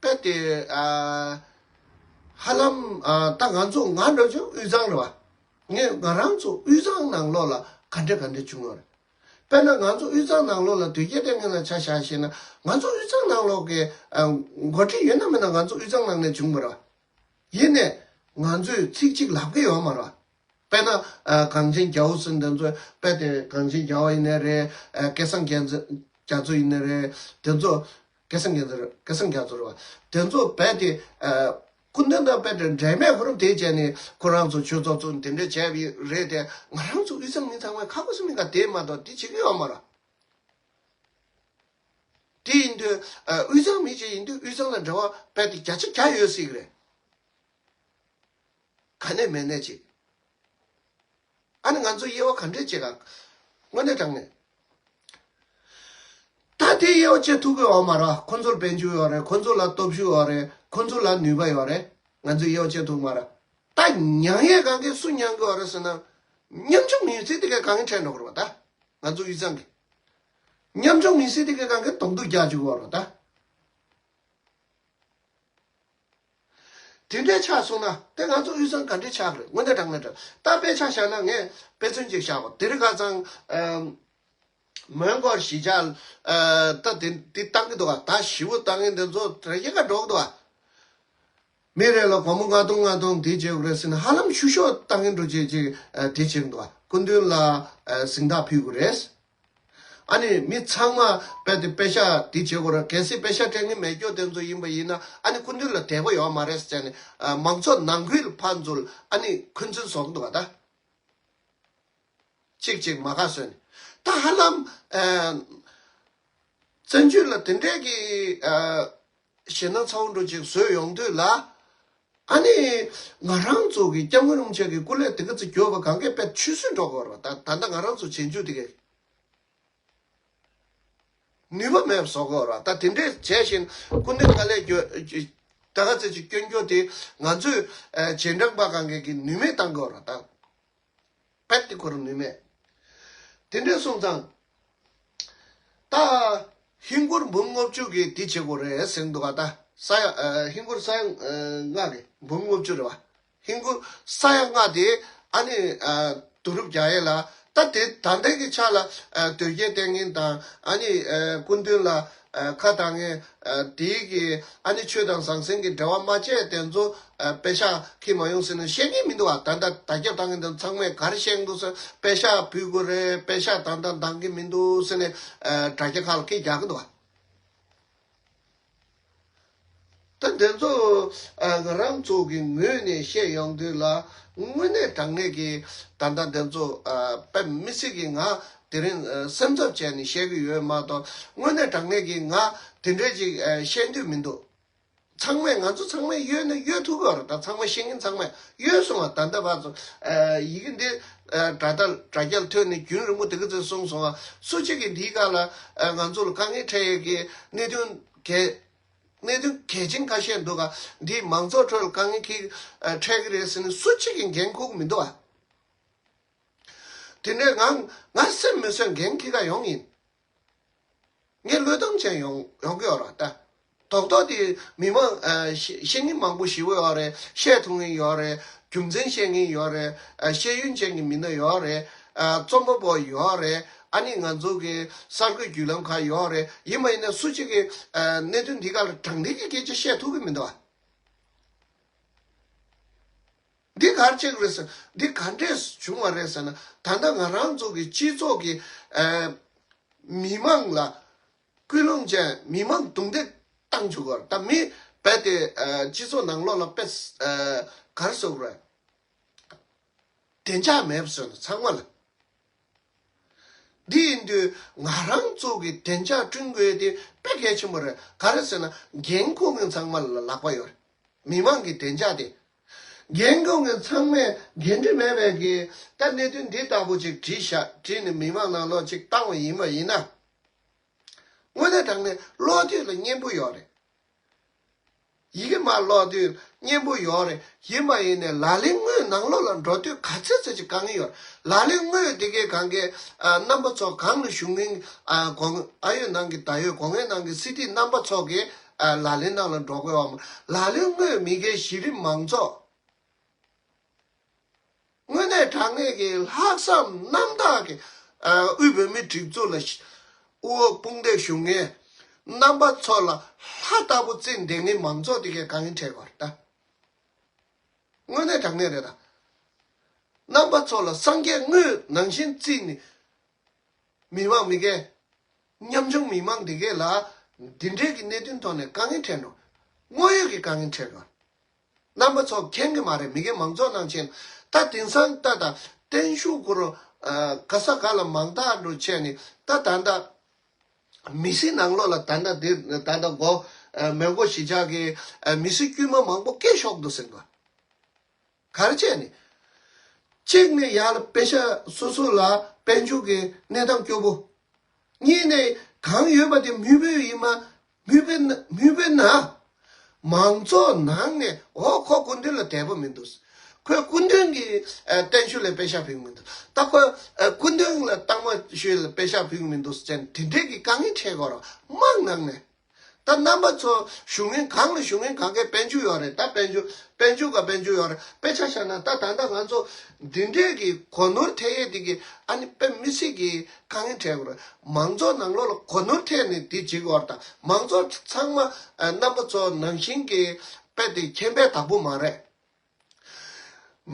དཔེ་དེ། ཨ། ཧ་ལམ། ཨ། ད་ང་ཚོ་ང་འདྲ་ཅིག་དབུས་གཙང་རེད་བ། ངས་ང་རང་ཚོ་དབུས་གཙང་ནང་ལོགས་ལ་ག་འདྲ་ག་འདྲ་བྱུང་ཡོད་རེད། དཔེར་ན་ང་ཚོ་དབུས་གཙང་ནང་ལོགས་ལ་དོལ་རྒྱལ་བསྟེན་མཁན་ལ་ཆ་བཞག་བྱས་ན། ང་ཚོ་དབུས་གཙང་ནང་ལོགས་ཀྱི། ཨ། འགོ་ཁྲིད་ཡོད་ན་མེད་ན་ང་ཚོ་དབུས་གཙང་ནང་ནས་བྱུང་བ་རེད་བ། ཡིན་ནའི་ང་ཚོས་ཚིག་གཅིག་ལབ་ཀྱི་ཡོད་མ་རེད་བ། དཔེར་ན་ཨ་གངས་ཅན་རྒྱལ་པོ་ཟེར་འདི་ཚོ་དཔེ་དེ་གངས་ཅན་རྒྱལ་པོ་ཡིན་ནའི་རེད། ཨ་སྐལ་བཟང་རྒྱ་མཚོ་རྒྱ་མཚོ་ཡིན་ནའི་རེད། དེ་ཚོ་སྐལ་བཟང་རྒྱ་མཚོ་རེད། སྐལ་བཟང་རྒྱ་མཚོ་རེད་བ། དེ་ཚོ་དཔེ་དེ་ཨ་སྐུ་མདུན་དང་དཔེ་དེ་འབྲལ་མེད་ཁོ་རང་དེ་བྱས་ནས་ཁོ་རང་ཚོ་ཆོས་ཚོགས་ཚོགས་དེ་འདྲ་བྱས་པ་རེད་དེ། ང་རང་ཚོ་དབུས་གཙང་མི་ཚང་མས་ཁ་ཁོ་སུ་མི་ག་དེ་མ་གཏོགས་དེ་བྱེད་ཀྱི་ཡོད་མ་རེད། དེ་ཡིན་དུས་ཨ་དབུས་གཙང་མི་ཅིག་ཡིན་དུས་དབུས་གཙང་ལ་འབྲེལ་བ་དཔེ་དེ་བརྒྱ་ཆ་བརྒྱ་ཡོད་སྲིད་ཀྱི་རེད། ག་ནས་མེད་ནས་ཅིག་ཨ་ནི་ང་ཚོ་དབྱེ་བ་ག་འདྲས་བྱེད་ག་དངོས་གནས་དྲང་གནས། ད་དེ་དབྱེ་བ་བྱེད་ཐུབ་ཀྱི་ཡོད་མ་རེད། ཁོ་ཚོར་དཔལ་འབྱོར་ཡོད་རེད། ཁོ་ཚོ་ལ་སྟོབས་ཤུགས་ཡོད་རེད། ཁོ་ཚོ་ལ་ནུས་པ་ཡོད་རེད། ང་ཚོས་དབྱེ་བ་བྱེད་ཐུབ་མ་རེད། ད་མྱང་ཡས་གང་གས་སུ་མྱང་གི་ཡོད་རེད་ཟེར་ན། ཉམ་ཆུང་མི་ཚེ་དེ་གས་གང་ཡིན་ཁྲལ་འགྲོ་གི་རེད་བ། ད་ང་ཚོ་དབུས་གཙང་གི་ཉམ་ཆུང་མི་ཚེ་དེ་གས་གང་གས་གདོང་ཐུག་རྒྱག་བཅུག་གི་ཡོད་རེད་བ། ད། དེ་འདྲའི་ཆགས་སོང་ན་དེ་ང་ཚོ་དབུས་གཙང་ག་འདྲའི་ཆགས་རེད། དངོས་གནས་དྲང་གནས་དྲང་ད་དཔེ་ཆ་བཞག་ན་ངས་དཔེ་མཚོན་ཅིག་བཞག་གོ་དེ་རིང་ཁ་སང་ཨམ། མོན་གྷོ་གཞིས་ཆགས་ཨ་ད་དེ་དེ་བཏང་གི་འདུག་ག་ད་ཞི་བོ་བཏང་མཁན་དེ་ཚོ་དྲ་རྒྱ་ཁ་འགྲོ་གི་འདུག་ག་མི་རེ་ལ་སྒོར་མོ་ལྔ་སྟོང་ལྔ་སྟོང་དེ་བྱེད་དགོས་རེད་ཟེར་ན་ཧ་ལམ་ཤུ་ཤོག་བཏང་མཁན་འགྲོ་བྱེད་ཅིག་དེ་བྱེད་གི་འདུག་ག་སྐུ་མདུན་ལ་ཨ་གཟེངས་རྟགས་ཕུལ་དགོས་རེད། ཨ་ནི་མི་ཚང་མ་དཔེ་དེ་པེ་ཤག་དེ་བྱེད་དགོས་ར། གལ་སྲིད་པེ་ཤག་སྤྲད་མཁན་མེད་སྐྱོ་དེ་ཚོ་ཡིན་པ་ཡིན་ན་ཨ་ནི་སྐུ་མདུན་ལ་དད་པ་ཡོད་མ་རེད་ཟེར་ནས་ཨ་མང་ཚོགས་ནང་ཁུལ་ཕར་ཚུར་ཨ་ནི་འཁོན་འཛིན་བཟོ་གི་འདུག་ག་ད་གཅིག་གཅིག་མ་ཁ་བཟོས་ནས་ད་ཧ་ལམ་ཨ་བཙན་བྱོལ་ལ་དེ་འདྲས་ཀྱི་ཨ་ཞེད་སྣང་ཚ་བོ་འདྲ་ཅིག་བཟོས་ཡོང་དུས་ལ། ཨ་ནི་ང་རང་ཚོ་གི་སྐྱབས་མགོན་རིན་པོ་ཆེ་གི་སྐུ་ལས་དེ་ག་ཚོད་མགྱོགས་པ་གང་གས་དཔེ་ཆུད་ཟོས་འགྲོ་གི་ཡོད་རེད་བ། ད་ད་ལྟ་ང་རང་ཚོ་བྱེད་འཇུག་དེ་གས་ནུས་པ་མེད་པ་བཟོ་གི་ཡོད་རེད་བ། ད་དེ་འདྲས་བྱས་བཞིན་སྐུ་མདུན་དཀའ་ལས་སྐྱོ་ད་ག་ཚོད་ཅིག་སྐྱོན་སྐྱོ་དེ་ང་ཚོས་ཨ་རྗེས་འབྲང་པ་གང་གས་ཀྱི་ནུས་མེད་བཏང་གི་ཡོད་རེད་ད། རྦད་དེ་ཁོ་རང་ནུས་མེད། དེ་འདྲས་སོང་ཙང་། ད་ཧིན་སྒོར་འབུམ་ལྔ་བཅུ་གི་འདི་བྱེད་དགོས་རེད་ཟེར་འདུག་ག་ད་ས་ཡ་ཨ་ཧིན་སྒོར་ས་ཡ་ཨ་ལྔ་གི་འབུམ་ལྔ་བཅུ་རེད་བ། ཧིན་སྒོར་ས་ཡ་ལྔ་དེ་ཨ་ནི་ཨ་བསྡུ་རུབ་རྒྱག་ཡས་ལ་ད་དེ་ད་ལྟའི་གི་ཆ་ལ་ཨ་དོལ་རྒྱལ་བསྟེན་མཁན་དང་ཨ་ནི་ཨ་སྐུ་མདུན་ལ་ཨ་ཁ་བཏང་མཁན། ཨ་དེའི་གི་ཨ་ནི་ཆོས་དང་ཟང་ཟིང་གི་འབྲེལ་བ་མ་བྱས་དེ་ཚོ་ཨ་པེ་ཤག་འཁྱེར་མ་ཡོང་ཟེར་ནས་བཤད་མཁན་མི་འདུག་བ། ད་ལྟ་བརྡ་ཁྱབ་བཏང་མཁན་དེ་ཚང་མས་ག་རེ་བཤད་འདུག་ཟེར། པེ་ཤག་ཕུལ་དགོས་རེད། པེ་ཤག་ད་ལྟ་འདང་གི་མི་འདུག་ཟེར་ནས་ཨ་དྲ་རྒྱ་ཁག་ལ་སྐད་རྒྱག་གི་འདུག་བ། ད་དེ་ཚོ་ཨ་ང་རང་ཚོ་གི་ངོས་ནས་བཤད་ཡོང་དུས་ལ་དངོས་གནས་དྲང་གནས་ཀྱི་ད་ལྟ་དེ་ཚོ་ཨ་དཔེ་མི་སྲིད་ཀྱི་ང་དེ་རིང་ཨ་སེམས་འཚབ་བྱས་ནས་བཤད་ཀྱི་ཡོད་མ་གཏོགས། དངོས་གནས་དྲང་གནས་ཀྱི་ང་དེ་འདྲས་ཅིག་ཨ་བཤད་འདོད་མི་འདུག་ཚང་མས་ང་ཚོ་ཚང་མས་གཡོལ་ན་གཡོལ་ཐུབ་ཀྱི་ཡོད་རེད། ད་ཚང་མ་ཤེས་མཁན་ཚང་མས་གཡོལ་སོང་བ། ད་ལྟ་བར་དུ་ཨ་ཡི་གེ་འདི་ཨ་དྲ་ཐག་དྲ་རྒྱར་ཐོན་ནས་རྒྱུན་རིང་པོ་དེ་ག་ཚོད་སོང་སོང་བ། སུ་གཅིག་གིས་འདིའི་སྒང་ལ་ཨ་ང་ཚོ་ལ་དཀའ་ངལ་འཕྲད་ཡས་ཀྱི་གནད་དོན་གལ་གནད་དོན་གལ་ཆེན་ཁ་ཤས་འདུག་ག་འདིས་མང་ཚོགས་ཁྲོད་ལ་དཀའ་ངལ་འཁྱེར་ཨ་འཕྲད་ཀྱི་རེད་ཟེར་ནས་སུ་གཅིག་གིས་འགན་འཁུར་གྱི་མི་འདུག་ག་དེ་འདྲའི་ང་ང་སེམས་མི་བཟོད་འགན་འཁྱེར་ག་ཡོང་ཡིན། ངས་བློས་གཏོང་བྱས་ཡོང་ཡོང་གི་ཡོད་རེད་ད། རྡོག་རྡོག་དེ་མི་མང་ཨ་ཤེས་ཤེས་མཁན་མང་པོ་ཞེ་པོ་ཡོད་རེད། བཤད་ཐུབ་མཁན་ཡོད་རེད། རྒྱུ་མཚན་བཤད་མཁན་ཡོད་རེད། ཨ་ཤེས་ཡོན་ཅན་གྱི་མི་སྣ་ཡོད་རེད། ཨ་རྩོམ་པ་པོ་ཡོད་རེད། ཨ་ནི་ང་ཚོ་གི་གསར་འགོད་བརྒྱུད་ལམ་ཁག་ཡོད་རེད། ཡིན་པ་ཡིན་ན་སུ་གཅིག་གིས་ཨ་གནད་དོན་འདི་ག་ལ་དྲང་བདེན་གྱི་སྐད་ཆ་བཤད་ཐུབ་ཀྱི་མི་འདུག་ཨ། འདི་ག་རེ་བྱེད་ཀྱི་རེད་ཟེར། འདི་ག་འདྲས་བྱུང་བ་རེད་ཟེར་ན། ད་ལྟ་ང་རང་ཚོ་གི་སྤྱི་ཚོགས་ཀྱི་ཨ་མི་མང་ལ་སྐུལ་སློང་བྱས། མི་མང་རྡུང་རྡེག་བཏང་བཅུག་གོ་ད་མི་རྦད་དེ་ཨ་སྤྱི་ཚོགས་ནང་ལོགས་ལ་དཔེ་ཨ་ག་རེ་ཟེར་དགོས་རེད། བདེ་འཇགས་མེད་པ་བཟོས་ནས་ཚང་མ་ལ། འདི་ཡིན་དུས་ང་རང་ཚོ་གི་བདེ་འཇགས་བསྐྲུན་དགོས་དེ་དཔེ་གལ་ཆེན་པོ་རེད། ག་རེ་ཟེར་ན་འགན་འཁུར་མཁན་ཚང་མ་ལ་ལག་པ་ཡོད་རེད། མི་མང་གི་བདེ་འཇགས་དེ། འགན་འཁུར་མཁན་ཚང་མས་འགན་འཁྲི་མེད་པའི་གི་ད་གནད་དོན་འདི་ལྟ་བུ་ཅིག་བྲིས་བཞག་བྲིས་ནས་མི་མང་ནང་ལོགས་ཅིག་བཏང་བ་ཡིན་པ་ཡིན་ན། དངོས་གནས་དྲང་གནས་ཀློག་དུས་ལ་སྙན་པོ་ཡོད་རེད། ཡི་གེ་མར་ཀློག་དུས་སྙན་པོ་ཡོད་རེད། ཡིན་པ་ཡིན་ནའི་ལག་ལེན་དངོས་ནང་ལོགས་ལ་འགྲོ་དུས་ག་ཚད་ཚད་ཅིག་དཀའ་ངལ་ཡོད་རེད། ལག་ལེན་དངོས་དེ་གའི་གང་གའི་ཨ་རྣམ་པ་ཚོ་གང་ལ་ཞུགས་མཁན་ཨ་སྒོ་ང་ཨ་ཡོད་ནང་གི་ད་ཡོད་སྒོ་ངའི་ནང་གི་སི་ཏི་རྣམ་པ་ཚོ་གི་ཨ་ལག་ལེན་ནང་ལ་འགྲོ་དགོས་བ་མ། ལག་ལེན་དངོས་མི་སྒེར་གཞི་རིམ་མང་ཚོགས། དངོས་གནས་དྲང་གནས་ཀྱི་ལྷག་བསམ་རྣམ་དག་གིས་ཨ་དབུས་བོད་མིའི་སྒྲིག་འཛུགས་ལ་ཤ་དབུ་འོག་དཔུང་འདེགས་ཞུ་མཁན་རྣམ་པ་ཚོ་ལ་ལྷ་ལྟ་བུ་བརྩི་བསྡད་མཁན་མང་ཚོགས་དེ་གས་དཀའ་ངལ་འཕྲད་ཀྱི་ཡོད་རེད་ད། དངོས་གནས་དྲང་གནས་རེད་ད། རྣམ་པ་ཚོ་ལ་སངས་རྒྱས་དངོས་ནང་བཞིན་བརྩིས་ནས། མི་མང་མི་སྒེར། ཉམ་ཆུང་མི་མང་འདི་གས་ལ་འདི་འདྲའི་གི་གནད་དོན་ཐོག་ནས་དཀའ་ངལ་འཕྲད་འགྲོ། དངོས་ཡོད་ཀྱི་དཀའ་ངལ་འཕྲད་འགྲོ། རྣམ་པ་ཚོ་མཁྱེན་གི་མ་རེད། མི་སྒེར་མང་ཚོགས་ནང་ཆེན། ད་དེང་སང་ད་ད་བརྟན་བཞུགས་སྐོར་ག་ས་ག་ལ་མང་དག་འགྲོ་བྱས་ནས། ད་ད་ད་མི་སེར་ནང་ལོགས་ལ་ད་ད་འདི་ད་ད་མགོ་མེ་མགོ་གཞིས་ཆགས་ཀྱི་མི་སེར་དཀྱུས་མ་མང་པོ་སྐད་ཤོག་འདུག་ཟེར་གི། ག་རེ་བྱས་ནས། གཅིག་ནས་ཡར་ལ་པེ་ཤ་སོ་སོ་ལ་དཔལ་འབྱོར་གྱི་གནས་སྟངས་སྐྱོ་པོ། གཉིས་ནས་གང་ཡོད་པ་དེ་མི་བོས་ཡིན་མ། མི་བོས་ན་མི་བོས་ན། མང་ཚོགས་ནང་ནས་འོ་ཁོ་སྐུ་མདུན་ལ་དད་པ་མི་འདུག་ཁོས་སྐུ་མདུན་གྱི་ཨ་བརྟན་བཞུགས་ལ་པེ་ཤ་ཕུལ་གྱི་མི་འདུག་ད་ཁོས་ཨ་སྐུ་མདུན་ལ་རྟགས་མ་ཞུས་ལ་པེ་ཤ་ཕུལ་གྱི་མི་འདུག་ཟེར་དེ་འདྲས་ཀྱི་དཀའ་ངལ་འཕྲད་དགོས་ར་དམངས་ནང་ནས། ད་རྣམ་པ་ཚོ་བཞུགས་མཁན་གང་ལ་བཞུགས་མཁན་གང་གའི་དཔལ་འབྱོར་ཡོད་རེད། ད་དཔལ་འབྱོར་དཔལ་འབྱོར་ག་དཔལ་འབྱོར་ཡོད་རེད། དཔེ་ཆ་བཞག་ན་ད་ད་ལྟ་ང་ཚོ་འདི་འདྲས་ཀྱི་སྒོ་ནོར་ཐེབས་ཡས་འདི་གི་ཨ་ནི་དཔེ་མི་སྲིད་ཀྱི་དཀའ་ངལ་འཕྲད་དགོས་རེད། མང་ཚོགས་ནང་ལོགས་ལ་སྒོ་ནོར་ཐེབས་ནས་འདི་བྱེད་དགོས་རེད། ད་མང་ཚོགས་ཚང་མ་ཨ་རྣམ་པ་ཚོ་ནང་བཞིན་གྱི་དཔེ་དེ་ཁྱད་པར་དག་པོ་མ་རེད།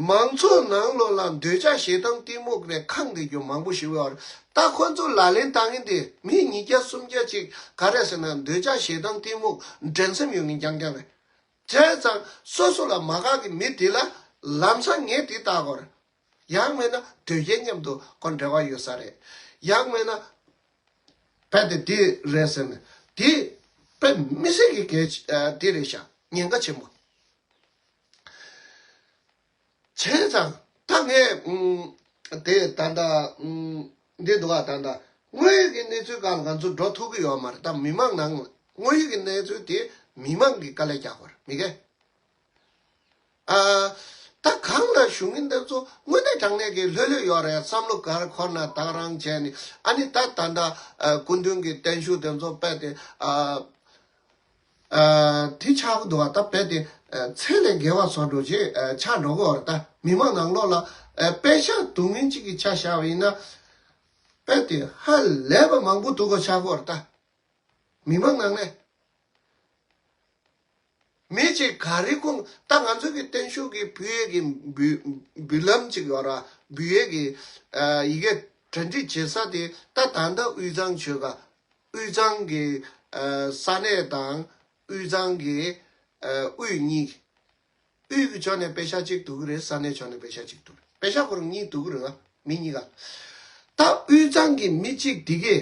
མང་ཚོགས་ནང་ལོགས་ལ་འདོད་ཆགས་ཞེ་སྡང་གཏི་མུག་ནས་ཁེངས་བསྡད་རྒྱུ་མང་པོ་ཞིག་ཡོད་རེད། ད་ཁོ་ཚོ་ལག་ལེན་བསྟར་མཁན་དེ་མི་ཉིས་བརྒྱ་སུམ་བརྒྱ་ཅིག་ག་རེ་ཟེར་ན་འདོད་ཆགས་ཞེ་སྡང་གཏི་མུག་འགྲན་སེམས་ཡོད་མཁན་རྐྱང་རྐྱང་རེད། བྱས་ཙང་སོ་སོ་ལ་མ་དགའ་གི་མི་དེ་ལ་ལམ་སང་ངས་དེ་བལྟ་དགོས་རེད། ཡང་མིན་ན་དོལ་རྒྱལ་མཉམ་དུ་ཁོ་འབྲེལ་བ་ཡོད་ས་རེད། ཡང་མིན་ན་རྦད་དེ་དེ་རེད་ཟེར་ནས་དེ་དཔེ་མི་སྲིད་ཀྱི་གལ་ཆེ་དེ་རེད་ཤག་ཉེན་ཁ་ཆེན་པོ། བྱས་ཙང་ད་ངས་ཨུམ་དེ་ད་ལྟ་ཨུམ་འདི་འདུག་ག་ད་ལྟ་དངོས་ཡོད་ཀྱི་གནས་ཚུལ་སྒང་ལ་ང་ཚོ་འགྲོ་ཐུབ་ཀྱི་ཡོད་མ་རེད། ད་མི་མང་ནང་དངོས་ཡོད་ཀྱི་གནས་ཚུལ་དེ་མི་མང་གིས་དཀའ་ལས་རྒྱག་དགོས་རེད། མི་སྒེར། ཨ། ད་གང་ལ་ཞུ་མཁན་དེ་ཚོ་དངོས་གནས་དྲང་གནས་ཀྱི་ལྷོད་ལྷོད་ཡོད་རེད། བསམ་བློ་ག་རེ་འཁོར་ན་ད་ག་རང་བྱས་ནས་ཨ་ནི་ད་ད་ལྟ་ཨ་སྐུ་མདུན་གྱི་བརྟན་བཞུགས་དེ་ཚོ་རྦད་དེ་ཨ་ཨ་དེ་ཆགས་ཀྱི་འདུག་བ། ད་རྦད་དེ་ཨ་ཚད་ལས་བརྒལ་བ་བཟོ་འགྲོ་ཅེས་ཨ་ཆགས་འགྲོ་གི་ཡོད་རེད། ད་མི་མང་ནང་ལོགས་ལ་ཨ་པེ་ཤག་བསྡུ་མཁན་གཅིག་གི་ཆ་བཞག་པ་ཡིན་ན་རྦད་དེ་ཧ་ལས་པ་མང་པོ་འདུག་གོ་ཆགས་ཀྱི་ཡོད་རེད། ད་མི་མང་ནང་ནས། མི་གཅིག་ག་རེ་ཁུངས་ད་ང་ཚོ་གི་བརྟན་བཞུགས་ཀྱི་ཕུལ་ཡས་ཀྱི་འབུལ་འབུལ་ལམ་གཅིག་ཡོད་ར། འབུལ་ཡས་ཀྱི་ཨ་ཡི་གེ་གྲ་སྒྲིག་བྱེད་ས་དེ་ད་ད་ལྟ་དབུས་གཙང་ཆོལ་ཁ་དབུས་གཙང་གི་ཨ་ས་གནས་དང་དབུས་གཙང་གི་ཨ་དབུས་གཉིས། དབུས་ཀྱི་ཕྱོགས་ནས་པེ་ཤག་གཅིག་བསྡུ་གི་རེད། ས་གནས་ཕྱོགས་ནས་པེ་ཤག་གཅིག་བསྡུ་རེད། པེ་ཤག་ཁོ་རང་གཉིས་བསྡུ་གི་རེད་བ། མི་གཉིས་ཀ། ད་དབུས་གཙང་གི་མི་གཅིག་འདི་གས་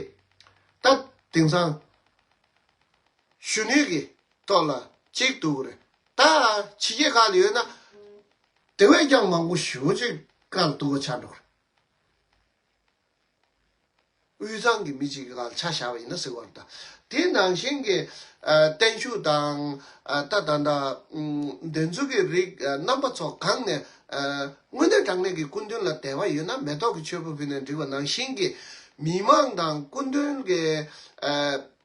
ད་དེང་སང་གཞོན་ནུའི་གི་ཐོག་ལ་གཅིག་བསྡུ་གི་རེད། ད་ཕྱི་རྒྱལ་ཁག་ལ་ཡོད་ན་དེ་བས་ཀྱང་མང་པོ་ཞེ་པོ་ཅིག་ཀ་ལ་བསྡུ་གི་ཆགས་འགྲོ་གི་རེད། དབུས་གཙང་གི་མི་གཅིག་གི་ཁ་ལ་ཆ་བཞག་པ་ཡིན་ན་ཟེར་བ་རེད། ད་དེ་ནང་བཞིན་གྱི་ཨ་བརྟན་བཞུགས་དང་ཨ་ད་ད་ད་ཨུམ་འདི་ཚོ་གི་རིགས་ཨ་རྣམ་པ་ཚོ་གང་ནས་ཨ་དངོས་གནས་དྲང་གནས་ཀྱི་སྐུ་མདུན་ལ་དད་པ་ཡོད་ན་མེ་ཏོག་གི་མཆོད་པ་ཕུལ་ནས་འགྲིག་པ་ནང་བཞིན་གྱི་མི་མང་དང་སྐུ་མདུན་གྱི་ཨ་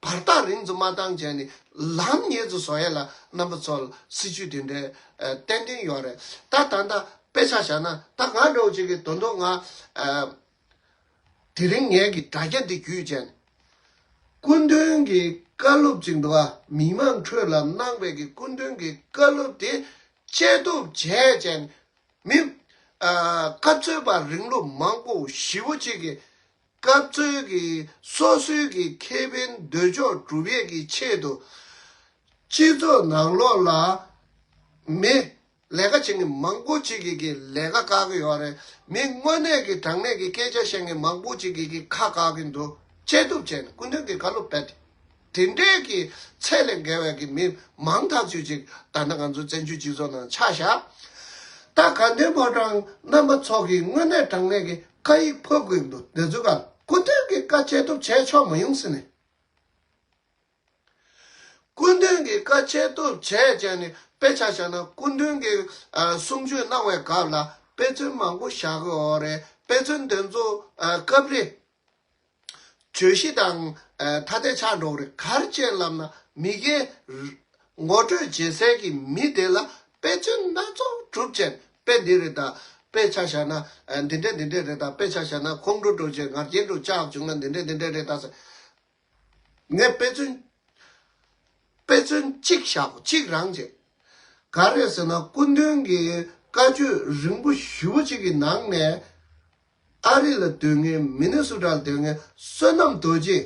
བར་ཐག་རིང་ཙམ་མ་བཏང་བྱས་ནས་ལམ་ཉེ་ཙམ་བཟོ་ཡས་ལ་རྣམ་པ་ཚོ་ལ་སྲིད་ཇུས་དེ་འདྲའི་ཨ་ཏན་ཏན་ཡོད་རེད། ད་ད་ད་དཔེ་ཆ་བཞག་ན་ད་ང་འདྲ་བོ་ཅིག་གིས་ད་དུང་ང་ཨ། དེ་རིང་ངས་ཀྱི་དྲ་རྒྱ་འདི་བརྒྱུད་བྱས་ནས། སྐུ་མདུན་གྱི་བཀའ་སློབ་ཅིག་འདུག་ག་མི་མང་ཁྲོད་ལ་གནང་བའི་གི་སྐུ་མདུན་གྱི་བཀའ་སློབ་དེ་བཅད་གཏུབ་བྱས་བྱས་ནས་མི། ཨ། སྐབས་འཚོལ་པ་རིང་ལུགས་མང་པོ་ཞེ་པོ་ཅིག་གིས་སྐབས་འཚོལ་གྱི་སོ་སོའི་གི་ཁེ་ཕན་འདོད་ཕྱོགས་སྒྲུབ་ཡས་ཀྱི་ཆེད་དུ་སྤྱི་ཚོགས་ནང་ལོགས་ལ་མི། ལས་ཀ་བྱེད་མཁན་མང་པོ་ཅིག་གིས་ཀྱི་ལས་ཀ་བཀག་གི་ཡོད་རེད། མི་དངོས་གནས་ཀྱི་དྲང་གནས་ཀྱི་སྐད་ཆ་བཤད་མཁན་མང་པོ་ཅིག་གིས་ཀྱི་ཁ་བཀག་གི་འདུག་བཅད་གཏུབ་བྱས་ནས་སྐུ་མདུན་གྱི་བཀའ་སློབ་སྤེལ་ཏེ། དེ་འདྲའི་གི་ཚད་ལས་བརྒལ་བའི་གི་མི་མང་ཐག་ཆོད་ཅིག་ད་ལྟ་ང་ཚོ་བཙན་བྱོལ་སྤྱི་ཚོགས་ནང་ཆགས་བཞག་ད་དགའ་ལྡན་ཕོ་བྲང་རྣམ་པ་ཚོ་གིས་དངོས་གནས་དྲང་གནས་ཀྱི་བཀའ་ཡིག་ཕབ་དགོས་ཀྱི་འདུག་འདི་ཚོ་ག་སྐུ་མདུན་གྱི་བཀའ་བཅད་གཏུབ་བྱས་ཆོག་མ་ཡོང་ཟེར་ནས། སྐུ་མདུན་གྱི་བཀའ་བཅད་གཏུབ་བྱས་བྱས་ནས་དཔེ་ཆ་བཞག་ན་སྐུ་མདུན་གྱི་ཨ་གསུང་ཆོས་གནང་བའི་སྐབས་ལ་དཔེ་མཚོན་མང་པོ་བཞག་གི་ཡོད་རེད། དཔེ་མཚོན་དེ་ཚོ་ཨ་སྐབས་རེ་བརྗོད་གཞི་དང་ཨ་ཐ་དད་ཆགས་འགྲོ་གི་རེད། ག་རེ་བྱས་ལབ་ན་མི་སྒེར་ངོ་སྤྲོད་བྱེད་སའི་གི་མི་དེ་ལ་དཔེ་མཚོན་སྣ་ཚོགས་གྲུབ་བྱས་དཔེ་འདི་རེད་ད། དཔེ་ཆ་བཞག་ན་ཨ་འདི་འདྲས་འདི་འདྲས་རེད་ད། དཔེ་ཆ་བཞག་ན་ཁོང་ཁྲོ་འགྲོ་བྱས་ང་རྒྱལ་འགྲོ་ལྕགས་བྱུང་ན་འདི་འདྲས་འདི་འདྲས་རེད་ད་ཟེར། ངས་དཔེ་མཚོན། དཔེ་མཚོན་གཅིག་བཞག་གོ་གཅིག་རང་བྱེད། ག་རེ་ཟེར་ན་སྐུ་མདུན་གྱི་ བཀའ་ཆོས་རིང་པོ་ཞེ་པོ་ཅིག་གི་ནང་ནས་ཨ་རི་ལ་སྡོད་མཁན་མི་ནི་སོ་ཊ་ལ་སྡོད་མཁན་བསོད་ནམས་རྡོ་རྗེ་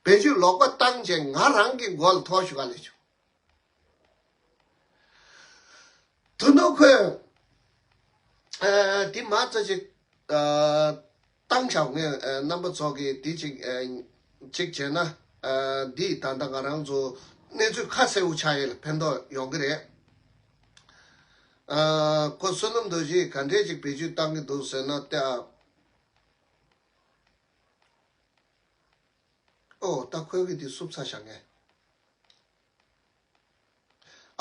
བེད་སྤྱོད་ལོག་པ་བཏང་བྱས་ང་རང་གི་མགོ་ལ་ཐོག་ཞུ་ག་ལས་བྱུང་། དོན་དུ་ཁོས་ཨ་དེ་མ་ཚད་ཅིག་ཨ་བཏང་བྱ་ངས་ཨ་རྣམ་པ་ཚོ་གིས་དེ་ཅིག་ཨ་ཅིག་བྱས་ན་ཨ་འདི་ད་ལྟ་ང་རང་ཚོ་གནས་ཚུལ་ཁ་གསལ་པོ་ཆགས་ཡས་ལ་ཕན་ཐོགས་ཡོང་གི་རེད། ཨ་ཁོ་བསོད་ནམས་རྡོ་རྗེས་ག་འདྲས་ཅིག་བེད་སྤྱོད་བཏང་གི་འདུག་ཟེར་ན་ཏེ་ཨ། ཨོ་ད་ཁོས་གི་དེ་བསུབ་ཚར་བཞག་ངས།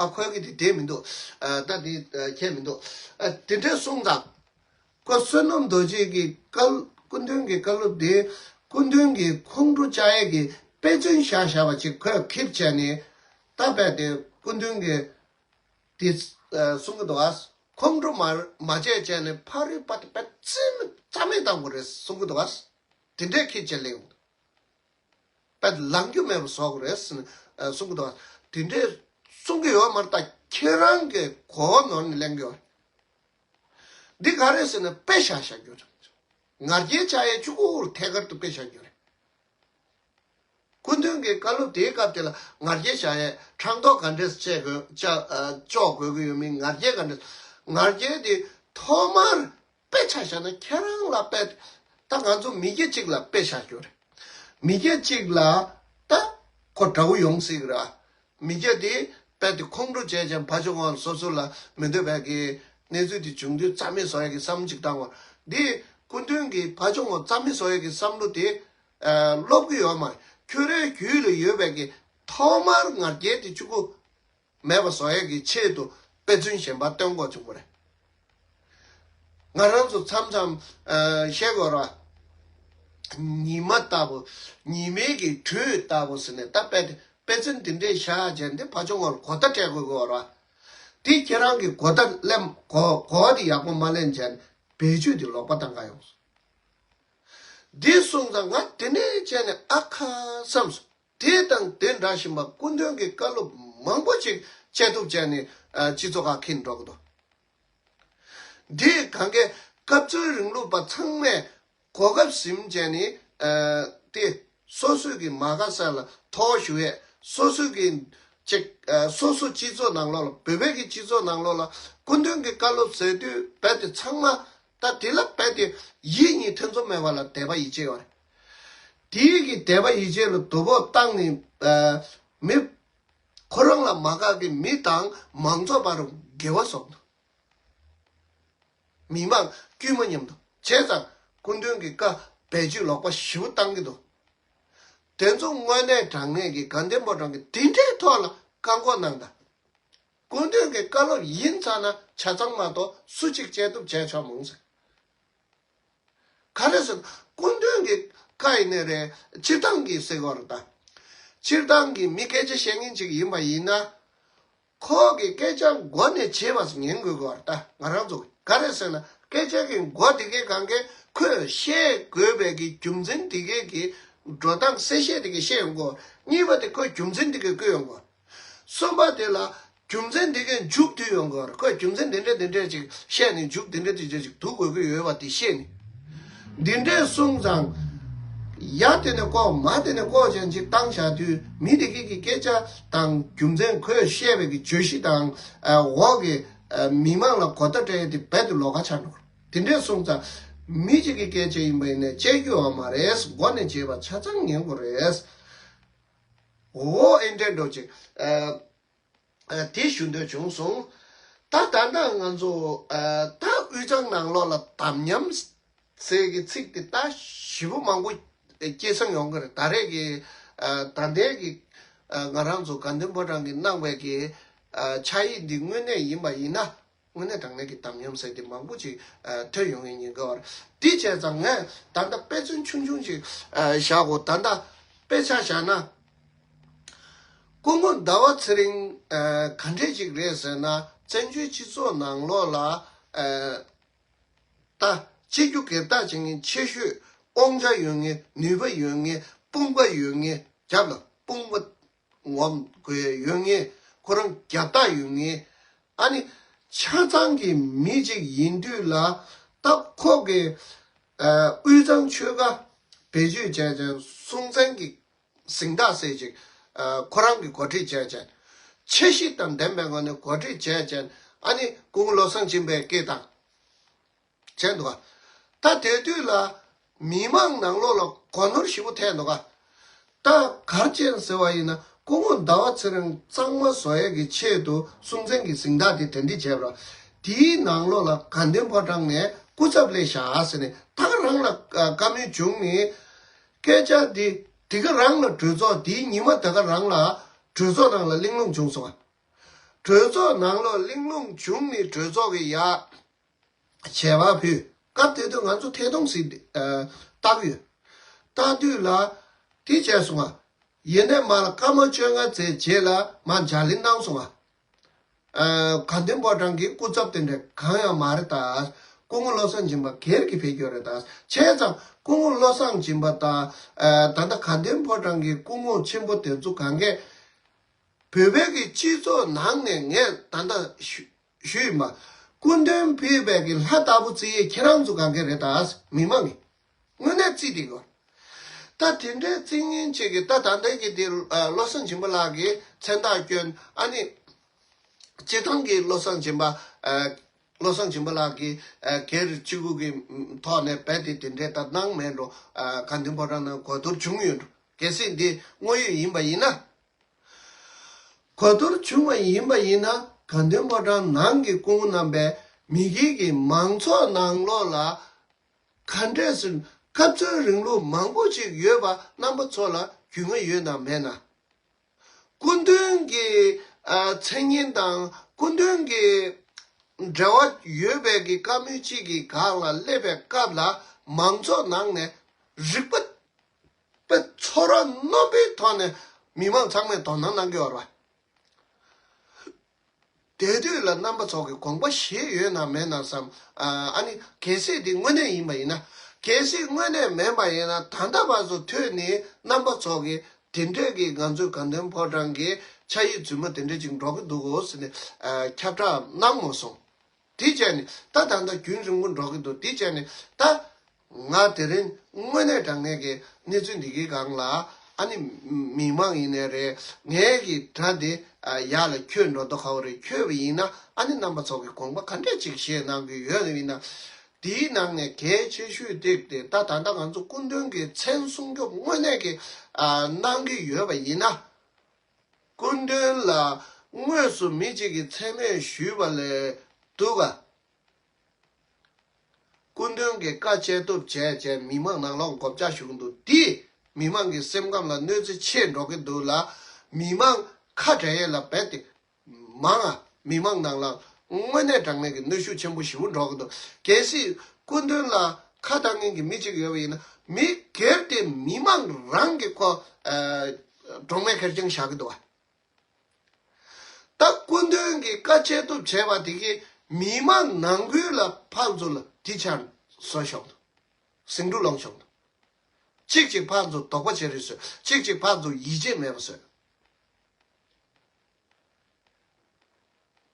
ཨ་ཁོས་གི་དེ་བསྡད་མི་འདུག་ཨ་ད་དེ་ཨ་ཁྱད་མི་འདུག་ཨ་དེ་འདྲས་གསུངས་དང་། ཁོ་བསོད་ནམས་རྡོ་རྗེ་གི་བཀའ་སློབ་སྐུ་མདུན་གྱི་བཀའ་སློབ་དེ་སྐུ་མདུན་གྱི་ཁོང་ཁྲོ་བཅག་ཡས་ཀྱི་དཔེ་མཚོན་བཞག་བཞག་པ་ཅིག་ཁོས་ཁྱེར་བྱས་ནས་ད་རྦད་དེ་སྐུ་མདུན་གྱི་དེ་ཨ་གསུང་གི་འདུག་ཨ། ཁོང་ཁྲོ་མ་མ་བྱས་བྱས་ནས་ཕ་རོལ་པ་དེ་དཔེ་རྩིས་མེད་རྩ་མེད་བཏང་དགོས་རེད་གསུང་གི་འདུག་ཨ། དེ་འདྲས་ཁྱེར་བྱས་ལེན་དཔེ་ལངས་རྒྱུ་མེད་པ་བཟོ་དགོས་རེད་ཟེར་ནས་གསུང་གི་འདུག་དེ་འདྲས་གསུང་གི་ཡོད་མ་རེད། ད་ཁྱེད་རང་གི་གོ་བ་ནོར་ནས་གླེང་གི་ཡོད་རེད། འདི་ག་རེད་ཟེར་ན་དཔེ་བཞག་བཞག་རྒྱུ་རེད། ང་རྒྱལ་ཆགས་ཡས་གཅིག་པུར་ཐད་ཀར་དུ་དཔེ་བཞག་རྒྱུ་རེད། སྐུ་མདུན་གྱི་བཀའ་སློབ་དེའི་སྐབས་དེ་ལ་ང་རྒྱལ་བཞག་ཡས་ཕྲང་ཐོག་ག་འདྲས་བཅད་དགོས་བཅག་ཨ་གཅོག་དགོས་ཀྱི་ཡོད་མིན་ང་རྒྱལ་ག་འདྲས་ང་རྒྱལ་དེ་ཐོག་མར་དཔེ་ཆ་བཞག་ན་ཁྱེད་རང་ལ་དཔེ། ད་ང་ཚོ་མི་སྐྱ་གཅིག་ལ་དཔེ་བཞག་རྒྱུ་རེད། མི་སྐྱ་གཅིག་ལ་ད་ཁོ་དགྲ་བོ་ཡོང་སྲིད་གི་ར། མི་སྐྱ་དེ་དཔེ་དེ་ཁོང་ཁྲོ་བྱས་ཀྱང་ཕ་ཆོས་ངོ་ལ་སོ་སོ་ལ་མི་འདོད་པའི་གི་གནས་ཚུལ་དེ་བྱུང་དུས་རྩ་མེད་བཟོ་ཡ་གི་བསམ་བློ་ཅིག་བཏང་བ་འདི་སྐུ་མདུན་གྱིས་ཕ་ཆོས་ངོ་རྩ་མེད་བཟོ་ཡ་གི་བསམ་བློ་དེ་ཨ་སློབ་གི་ཡོད་མ་རེད། ཁྱོད་རའི་རྒྱུད་ལ་ཡོད་པའི་གི་ཐོག་མར་ང་རྒྱལ་དེ་གཅིག་པུ། མེད་པ་བཟོ་ཡས་ཀྱི་ཆེད་དུ་དཔེ་མཚོན་གཞན་པ་སྟོན་དགོས་བྱུང་བ་རེད། ང་རང་ཚོ་མཚམས་མཚམས་ཨ་བཤད་དགོས་ར། ཉི་མ་ལྟ་བུ། ཉི་མའི་གི་དྲོད་ལྟ་བུ་ཟེར་ནས་ད་དཔེ་དེ་དཔེ་མཚོན་འདི་འདྲས་བཞག་བྱས་འདི་ཕ་ཆོས་ངོ་ལ་གོ་བརྡ་སྤྲད་དགོས་དགོས་ར། འདི་ཁྱེད་རང་གི་གོ་བརྡ་ལེན་གོ་གོ་བ་འདི་ཡག་པོ་མ་ལེན་བྱས་ནས་བེད་སྤྱོད་འདི་ལོག་པ་བཏང་ག་ཡོང་། འདི་སོང་ཙང་ང་དེ་ནས་བྱས་ནས་ཨ་ཁ་བསམ་སོང་། དེ་དང་དེ་འདྲ་བཞིན་པ་སྐུ་མདུན་གྱི་བཀའ་སློབ་མང་པོ་ཅིག་བཅད་ཐུབ་བྱས་ནས་ཨ་སྤྱི་ཚོགས་ཁག་འཁྱེར་འགྲོ་གི་འདུག་འདི་གང་གའི་སྐབས་འཚོལ་རིང་ལུགས་པ་ཚང་མས་གོ་སྐབས་ཟིན་བྱས་ནས་ཨ་དེ་སོ་སོའི་གི་མ་དགའ་ས་ལ་ཐོག་ཞུ་ཡས་སོ་སོའི་གི་ཅིག་ཨ་སོ་སོ་སྤྱི་ཚོགས་ནང་ལོགས་ལ་བོད་པའི་གི་སྤྱི་ཚོགས་ནང་ལོགས་ལ་སྐུ་མདུན་གྱི་བཀའ་སློབ་ཟེར་དུས་རྦད་དེ་ཚང་མ། ད་དེ་ལ་རྦད་དེ་ཡིད་གཉིས་ཐེ་ཚོམ་མེད་པ་ལ་དད་པ་ཡིད་ཆེས་ཡོད་རེད། དེའི་གི་དད་པ་ཡིད་ཆེས་ལ་དོ་ཕོག་བཏང་ནས་ཨ་མི་ཁོ་རང་ལ་མ་དགའ་གི་མི་དང་མང་ཚོགས་བར་འགལ་བ་བཟོ་འདུག་མི་མང་དཀྱུས་མ་མཉམ་དུ་བྱས་ཙང་སྐུ་མདུན་གྱི་བཀའ་བེད་སྤྱོད་ལོག་པ་ཞེ་པོ་བཏང་གི་འདུག་དེ་ཚོ་དངོས་གནས་དྲང་གནས་ཀྱི་དགའ་ལྡན་ཕོ་བྲང་གིས་དེ་འདྲའི་ཐོག་ལ་བཀག་འགོག་གནང་དང་། སྐུ་མདུན་གྱི་བཀའ་སློབ་ཡིན་ཚར་ན་ཆ་ཚང་མ་གཏོགས་སུ་གཅིག་བཅད་ཐུབ་བྱས་ཆོག་མོང་ཟེར། ག་རེ་ཟེར་ན་སྐུ་མདུན་གྱི་བཀའ་ཡིན་ནའི་རེད། སྤྱིར་བཏང་གི་ཟེར་དགོས་རེད་ད། སྤྱིར་བཏང་གི་མི་སྐད་ཆ་བཤད་མཁན་ཅིག་ཡིན་པ་ཡིན་ན། ཁོ་གི་སྐད་ཆ་མགོ་ནས་བྱས་པ་ཉན་དགོས་དགོས་རེད་ད་ང་རང་ཚོ་གི། ག་རེ་ཟེར་ན་སྐད་ཆ་གི་མགོ་དེ་གའི་གང་གའི་ཁོས་བཤད་དགོས་པའི་གི་རྒྱུ་མཚན་དེ་གའི་གི་འགྲོ་སྟངས་གསལ་བཤད་དེ་གའི་བཤད་ཡོང་དགོས། གཉིས་པ་དེ་ཁོས་རྒྱུ་མཚན་དེ་གའི་བཀོད་ཡོང་དགོས། གསུམ་པ་དེ་ལ་རྒྱུ་མཚན་དེ་གའི་མཇུག་བསྡུས་ཡོང་དགོས། ཁོས་རྒྱུ་མཚན་དེ་འདྲ་དེ་འདྲ་ཅིག་བཤད་ནས་མཇུག་དེ་འདྲ་དེ་འདྲ་ཅིག་བསྡུ་དགོས་ཀྱི་ཡོད་པ་དེ་བཤད་ནས། འདི་འདྲས་གསུངས་ཙང་། ཡ་དེ་ནས་ལྐོག་མ་དེ་ནས་ལྐོག་ཅན་ཅིག་བཏང་བཞག་དུས་མི་དེ་གི་གི་སྐད་ཆ་དང་རྒྱུ་མཚན་ཁོས་བཤད་པའི་གི་བརྗོད་གཞི་དང་འོག་གི་མི་མང་ལ་གོ་བརྡ་སྤྲད་ཡས་དེ་རྦད་དེ་ལོགས་ཀ་ཆགས་འགྲོ། དེ་འདྲས་གསུངས་ཙང་མི་གཅིག་གི་སྐད་ཆ་ཡིན་པ་ཡིན་ནས་བཅད་རྒྱུ་ཡོད་མ་རེད། མགོ་ནས་བྱས་པ་ཆ་ཚང་ཉན་དགོས་རེད། འོ་ཨེ་འདྲས་འགྲོ་ཅིག་ཨ། ཨ་དེ་ཞུ་འདོད་བྱུང་སོང་། ད་ད་ལྟ་ང་ཚོ་ཨ་ད་དབུས་གཙང་ནང་ལོགས་ལ་དམ་ཉམས་ཟེར་གི་ཚིག་དེ་ད་ཞེ་པོ་མང་པོ་སྐྱེ་སྲིང་ཡོང་གི་རེད། ད་རེས་ཀྱི་ཨ་ད་ལྟའི་གི་ཨ་ང་རང་ཚོ་དགའ་ལྡན་ཕོ་བྲང་གིས་གནང་བའི་གི་ཨ་ཕྱག་ཡིག་འདི་དངོས་གནས་ཡིན་པ་ཡིན་ན་དངོས་གནས་དྲང་གནས་ཀྱི་དམ་ཉམས་ཟེར་དེ་མང་པོ་ཅིག་ཨ་ཐོན་ཡོང་ངེས་ཉེན་ཁ་བར། དེ་བྱས་ཙང་ངས་ད་ལྟ་དཔེ་མཚོན་ཆུང་ཆུང་ཅིག་ཨ་བཞག་གོ། ད་ལྟ་དཔེ་ཆ་བཞག་ན། སྐུ་ངོ་ཟླ་བ་ཚེ་རིང་ཨ་ག་འདྲས་ཅིག་རེད་ཟེར་ན་བཙན་བྱོལ་སྤྱི་ཚོགས་ནང་ལོགས་ལ་ཨ་ད་སྤྱི་རྒྱུ་སྒེར་བདག་བྱེད་མཁན་ཆེ་ཤོས་དབང་ཆ་ཡོད་མཁན་ནུས་པ་ཡོད་མཁན་དཔུང་པ་ཡོད་མཁན་རྒྱབ་ལ་དཔུང་པ་ངོམ་དགོས་ཡོད་མཁན་ཁོ་རང་རྒྱབ་རྟགས་ཡོད་མཁན་ཨ་ནི་ ཆ་ཚང་གི་མི་གཅིག་ཡིན་དུས་ལ། ད་ཁོ་གི་ཨ་དབུས་གཙང་ཆོལ་ཁ་བེད་སྤྱོད་བྱས་བྱས་སྲོང་བཙན་གྱི་གཟེངས་རྟགས་ཟེར་ཅིག་ཨ་ཁོ་རང་གིས་གོ་སྒྲིག་བྱས་བྱས། འཆར་གཞི་དང་ལྡན་པའི་ངང་ནས་གོ་སྒྲིག་བྱས་བྱས། ཨ་ནི་སྐུ་ངོ་བློ་བཟང་སྦྱིན་པས་སྐད་བཏང་བྱས་འདུག་ད་དེ་དུས་ལ་མི་མང་ནང་ལོགས་ལ་གོ་ནོར་ཞེ་པོ་ཐེབས་འདུག་ད་ག་རེ་བྱས་ཟེར་བ་ཡིན་ན། སྐུ་ངོ་ཟླ་བ་ཚེ་རིང་གཙང་མ་བཟོ་ཡས་ཀྱི་ཆེད་དུ་སྲོང་བཙན་གྱི་གཟེངས་རྟགས་དེ་གྲ་སྒྲིག་བྱས་པ། དེའི་ནང་ལོགས་ལ་དགའ་ལྡན་ཕོ་བྲང་ནས་སྐུ་ཚབ་སླེབས་བཞག་ཟེར་ནས། ད་ག་རང་ལ་བཀའ་མོལ་བྱུང་ནས། སྐད་ཆ་འདི་དེ་ག་རང་ལ་གྲོས་ཚོགས་དེའི་ཉི་མ་དེ་ག་རང་ལ་གྲོས་ཚོགས་ནང་ལ་གླེང་སློང་བྱུང་སོང་བ། གྲོས་ཚོགས་ནང་ལ་གླེང་སློང་བྱུང་ནས་གྲོས་ཚོགས་ཀྱི་ཡ་བྱས་པ་ཕུལ། སྐབས་དེ་དུས་ང་ཚོ་ཐད་གཏོང་ཟིག་ཨ་བཏང་ཡོད། བཏང་དུས་ལ་དེ་བྱས་སོང་ང་། ཡིན་ནའི་མར་ལ་སྐར་མ་བཅོ་ལྔ་ཙམ་རྗེས་ལ་མར་ལྗགས་ལན་བཏང་སོང་ང་། ཨ་དགའ་ལྡན་ཕོ་བྲང་གི་སྐུ་ཚབ་དེ་འདྲ་གང་ཡང་མ་རེད་ད། སྐུ་ངོ་བློ་བཟང་སྦྱིན་པ་སྒེར་གྱི་ཕེབས་རྒྱུ་རེད་ད། བྱས་ཙང་སྐུ་ངོ་བློ་བཟང་སྦྱིན་པ་དང་ཨ་ད་ལྟ་དགའ་ལྡན་ཕོ་བྲང་གི་སྐུ་ངོ་ཆེན་པོ་དེ་ཚོ་གང་གས། བོད་པའི་གི་སྤྱི་ཚོགས་ནང་ནས་ངས་ད་ལྟ་ཞུ་ཞུས་ཡིན་པ། སྐུ་མདུན་ཕེབས་པའི་གི་ལྷ་ལྟ་བུ་བརྩི་ཡས་ཁྱེད་རང་ཚོ་གང་ག་རེད་ད། མི་མང་གི་དངོས་གནས་བརྩི་བསྡད་ཡོད། ད་དེ་འདྲའི་བརྩི་མཁན་ཅིག་གིས་ད་ད་ལྟའི་གི་དེ་ཨ་བློ་བཟང་སྦྱིན་པ་ལགས་ཀྱིས་མཚན་རྟགས་བསྐྱོན། ཨ་ནི་སྤྱི་བཏང་གི་བློ་བཟང་སྦྱིན་པ་ཨ་བློ་བཟང་སྦྱིན་པ་ལགས་ཀྱིས་ཨ་སྒེར་གཅིག་པུ་གི་ཐོག་ནས་རྦད་དེ་དེ་འདྲའི་ད་གནང་མེད་འགྲོ། ཨ་དགའ་ལྡན་ཕོ་བྲང་ནང་གོ་བསྡུར་བྱུང་ཡོད་འགྲོ། གལ་སྲིད་འདི་དངོས་ཡོད་ཡིན་པ་ཡིན་ན། གོ་བསྡུར་བྱུང་བ་ཡིན་པ་ཡིན་ན། དགའ་ལྡན་ཕོ་བྲང་ནང་གི་སྐུ་ངོ་རྣམ་པས་མི་སྒེར་གྱི་མང་ཚོགས་ནང་ལོགས་ལ་ག་འདྲས་སེ་སྐབས་འཚོལ་རིང་ལུགས་མང་པོ་ཅིག་ཡོད་པ་རྣམ་པ་ཚོ་ལ་རྒྱུས་མངའ་ཡོད་ན་མེད་ན། སྐུ་མདུན་གྱི་ཨ་མཚན་སྙན་དང་སྐུ་མདུན་གྱི་འབྲེལ་བ་ཡོད་པའི་གི་བཀའ་མོལ་གཅིག་གི་སྒང་ལ་སླེབས་པའི་སྐབས་ལ། མང་ཚོགས་ནང་ནས་རིག་པ་པའི་ཚོར་བ་རྣོན་པོའི་ཐོག་ནས་མི་མང་ཚང་མས་དོ་སྣང་གནང་གི་ཡོད་རེད་པ། དེ་དུས་ལ་རྣམ་པ་ཚོ་གི་དགོངས་པ་བཞེས་ཡོད་ན་མེད་ན་བསམ། ཨ་ནི་གལ་སྲིད་དེ་དངོས་གནས་ཡིན་པ་ཡིན་ན། གལ་སྲིད་དངོས་གནས་མིན་པ་ཡིན་ན། ད་ལྟ་བར་དུ་ཐོས་ནས་རྣམ་པ་ཚོ་གི་དེ་འདྲས་ཀྱི་ང་ཚོའི་དགའ་ལྡན་ཕོ་བྲང་གི་ཕྱག་ཡིག་རྫུན་མ་དེ་འདྲས་ཅིག་འགྲོ་གི་འདུག་གོ་ཟེར་ནས་ཨ་ཁྱབ་བསྒྲགས་གནང་མ་སོང་། དེ་བྱས་ནས་ད་ད་ལྟ་རྒྱུན་རིང་པོ་འགྲོ་གི་འདུག་དེ་བྱས་ནས་ད་ང་དེ་རིང་དངོས་གནས་དྲང་གནས་ཀྱི་གནས་ཚུལ་འདི་གའི་སྒང་ལ། ཨ་ནི་མི་མང་ཡིན་ནའི་རེད། ངའི་གི་སྒྲ་དེ་ཨ་ཡར་ལ་འཁྱོལ་འགྲོ་མདོག་ཁ་པོ་རེད། འཁྱོལ་བ་ཡིན་ན་ཨ་ནི་རྣམ་པ་ཚོ་གི་དགོངས་པ་ག་འདྲས་ཅིག་བཞེས་གནང་གི་ཡོད་ན་ཡིན་ན། དེའི་ནང་ནས་གལ་ཆེ་ཤོས་དེ་དེ་ད་ད་ལྟ་ང་ཚོ་སྐུ་མདུན་གྱི་མཚན་སྲུང་སྐྱོབ་དངོས་གནས་ཀྱི་ཨ་གནང་གི་ཡོད་པ་ཡིན་ན། སྐུ་མདུན་ལ་དངོས་སུ་མི་གཅིག་གིས་མཚན་སྨད་ཞུས་པ་ལས་འདུག་ག་སྐུ་མདུན་གྱིས་བཀའ་བཅད་གཏུབ་བྱས་བྱས་མི་མང་ནང་ལོགས་མགོ་བཅག་ཞུ་གི་འདུག་དེས་མི་མང་གི་སེམས་ཁམས་ལ་གནོད་འཚེ་ཆེ་འགྲོ་གི་འདུག་ལ། མི་མང་ཁ་བྲལ་ཡས་ལ་རྦད་དེ་མང་ང་། མི་མང་ནང་ལ་དངོས་གནས་དྲང་གནས་ཀྱི་གནོན་ཤུགས་ཆེན་པོ་ཞེ་པོ་འགྲོ་གི་འདུག་གལ་སྲིད་སྐུ་མདུན་ལ་ཁ་བཏང་མཁན་གྱི་མི་གཅིག་ཡོད་པ་ཡིན་ན། མི་སྒེར་དེ་མི་མང་རང་གིས་ཁོ་ཨ་གྲོགས་མེད་ཁེར་རྐྱང་བཞག་གི་འདུག་ག་ད་སྐུ་མདུན་གྱིས་བཀའ་བཅད་གཏུབ་བྱས་པ་དེ་གིས་མི་མང་ནང་ཁུལ་ལ་ཕར་ཚུར་ལ་དེ་ཆར་བཟོ་ཤོག་འདུག་ཟིང་འཁྲུག་སློང་ཤོག་འདུག་གཅིག་གཅིག་ཕར་ཚུར་དོགས་པ་བྱེད་རེས་བཟོས། གཅིག་གཅིག་ཕར་ཚུར་ཡིད་ཆེས་མེད་པ་བཟོས།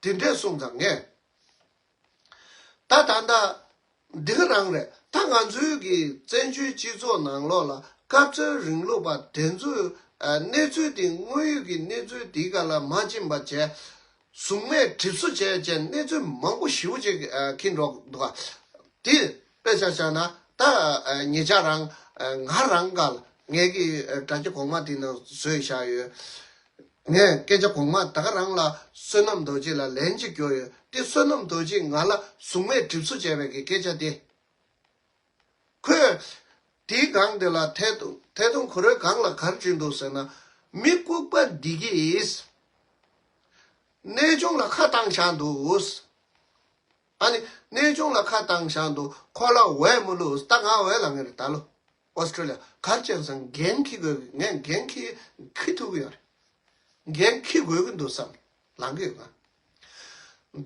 དེ་འདྲས་སོང་ཙང་ངས། ད་ད་ལྟ་འདི་ག་རང་རེད། ད་ང་ཚོའི་གི་བཙན་བྱོལ་སྤྱི་ཚོགས་ནང་ལོགས་ལ་སྐབས་འཚོལ་རིང་ལུགས་པ་དེ་ཚོས་ཨ་གནས་ཚུལ་དེ་དངོས་ཡོད་ཀྱི་གནས་ཚུལ་དེའི་སྒང་ལ་མ་ཕྱིན་པ་བྱས། གཟུགས་མེད་གྲིབ་བསུ་བྱས་བྱས་གནས་ཚུལ་མང་པོ་ཞེ་པོ་ཅིག་ཨ་འཁྱེར་འགྲོ་འདུག་ག་དེ་དཔེ་ཆ་བཞག་ན་ད་ཨ་ཉེ་ཆར་རང་ཨ་ང་རང་སྒང་ལ་ངེད་ཀྱི་ཨ་དྲ་རྒྱ་གོང་མ་དེ་ནང་བཟོས་བཞག་ཡོད། ངས་སྐད་ཆ་གོང་མ་ད་ག་རང་ལ་བསོད་ནམས་རྡོ་རྗེ་ལ་ལན་གཅིག་སྐྱོར་ཡོད། དེ་བསོད་ནམས་རྡོ་རྗེས་ང་ལ་གཟུགས་མེད་གྲིབ་བསུ་བྱས་པའི་གི་སྐད་ཆ་དེ། ཁོས་དེའི་སྒང་དེ་ལ་ཐད་གཏོང་ཐད་གཏོང་ཁོ་རའི་སྒང་ལ་ག་རེ་བྲིས་འདུག་ཟེར་ན། མི་ལྐུགས་པ་འདི་གིས་གནས་ཆུང་ལ་ཁ་བཏང་བཞག་འདུག་ཨ་ནི་གནས་ཆུང་ལ་ཁ་བཏང་བཞག་འདུག་ཁོ་ལ་འོས་མི་ལུག་ད་ང་འོས་ལངས་ཀྱི་རེད་ད་ལོ། ཨོ་སི་ཀྲོ་ལི་ཡ་ག་རེ་བྱས་སོང་། འགན་འཁྱེར་དགོས། ངས་འགན་འཁྱེར་འཁྱེར་ཐུབ་ཀྱི་ཡོད་རེད། འགན་འཁྱེར་དགོས་ཀྱི་འདུག་བསམ་ལངས་ཀྱི་ཡོད་ང་།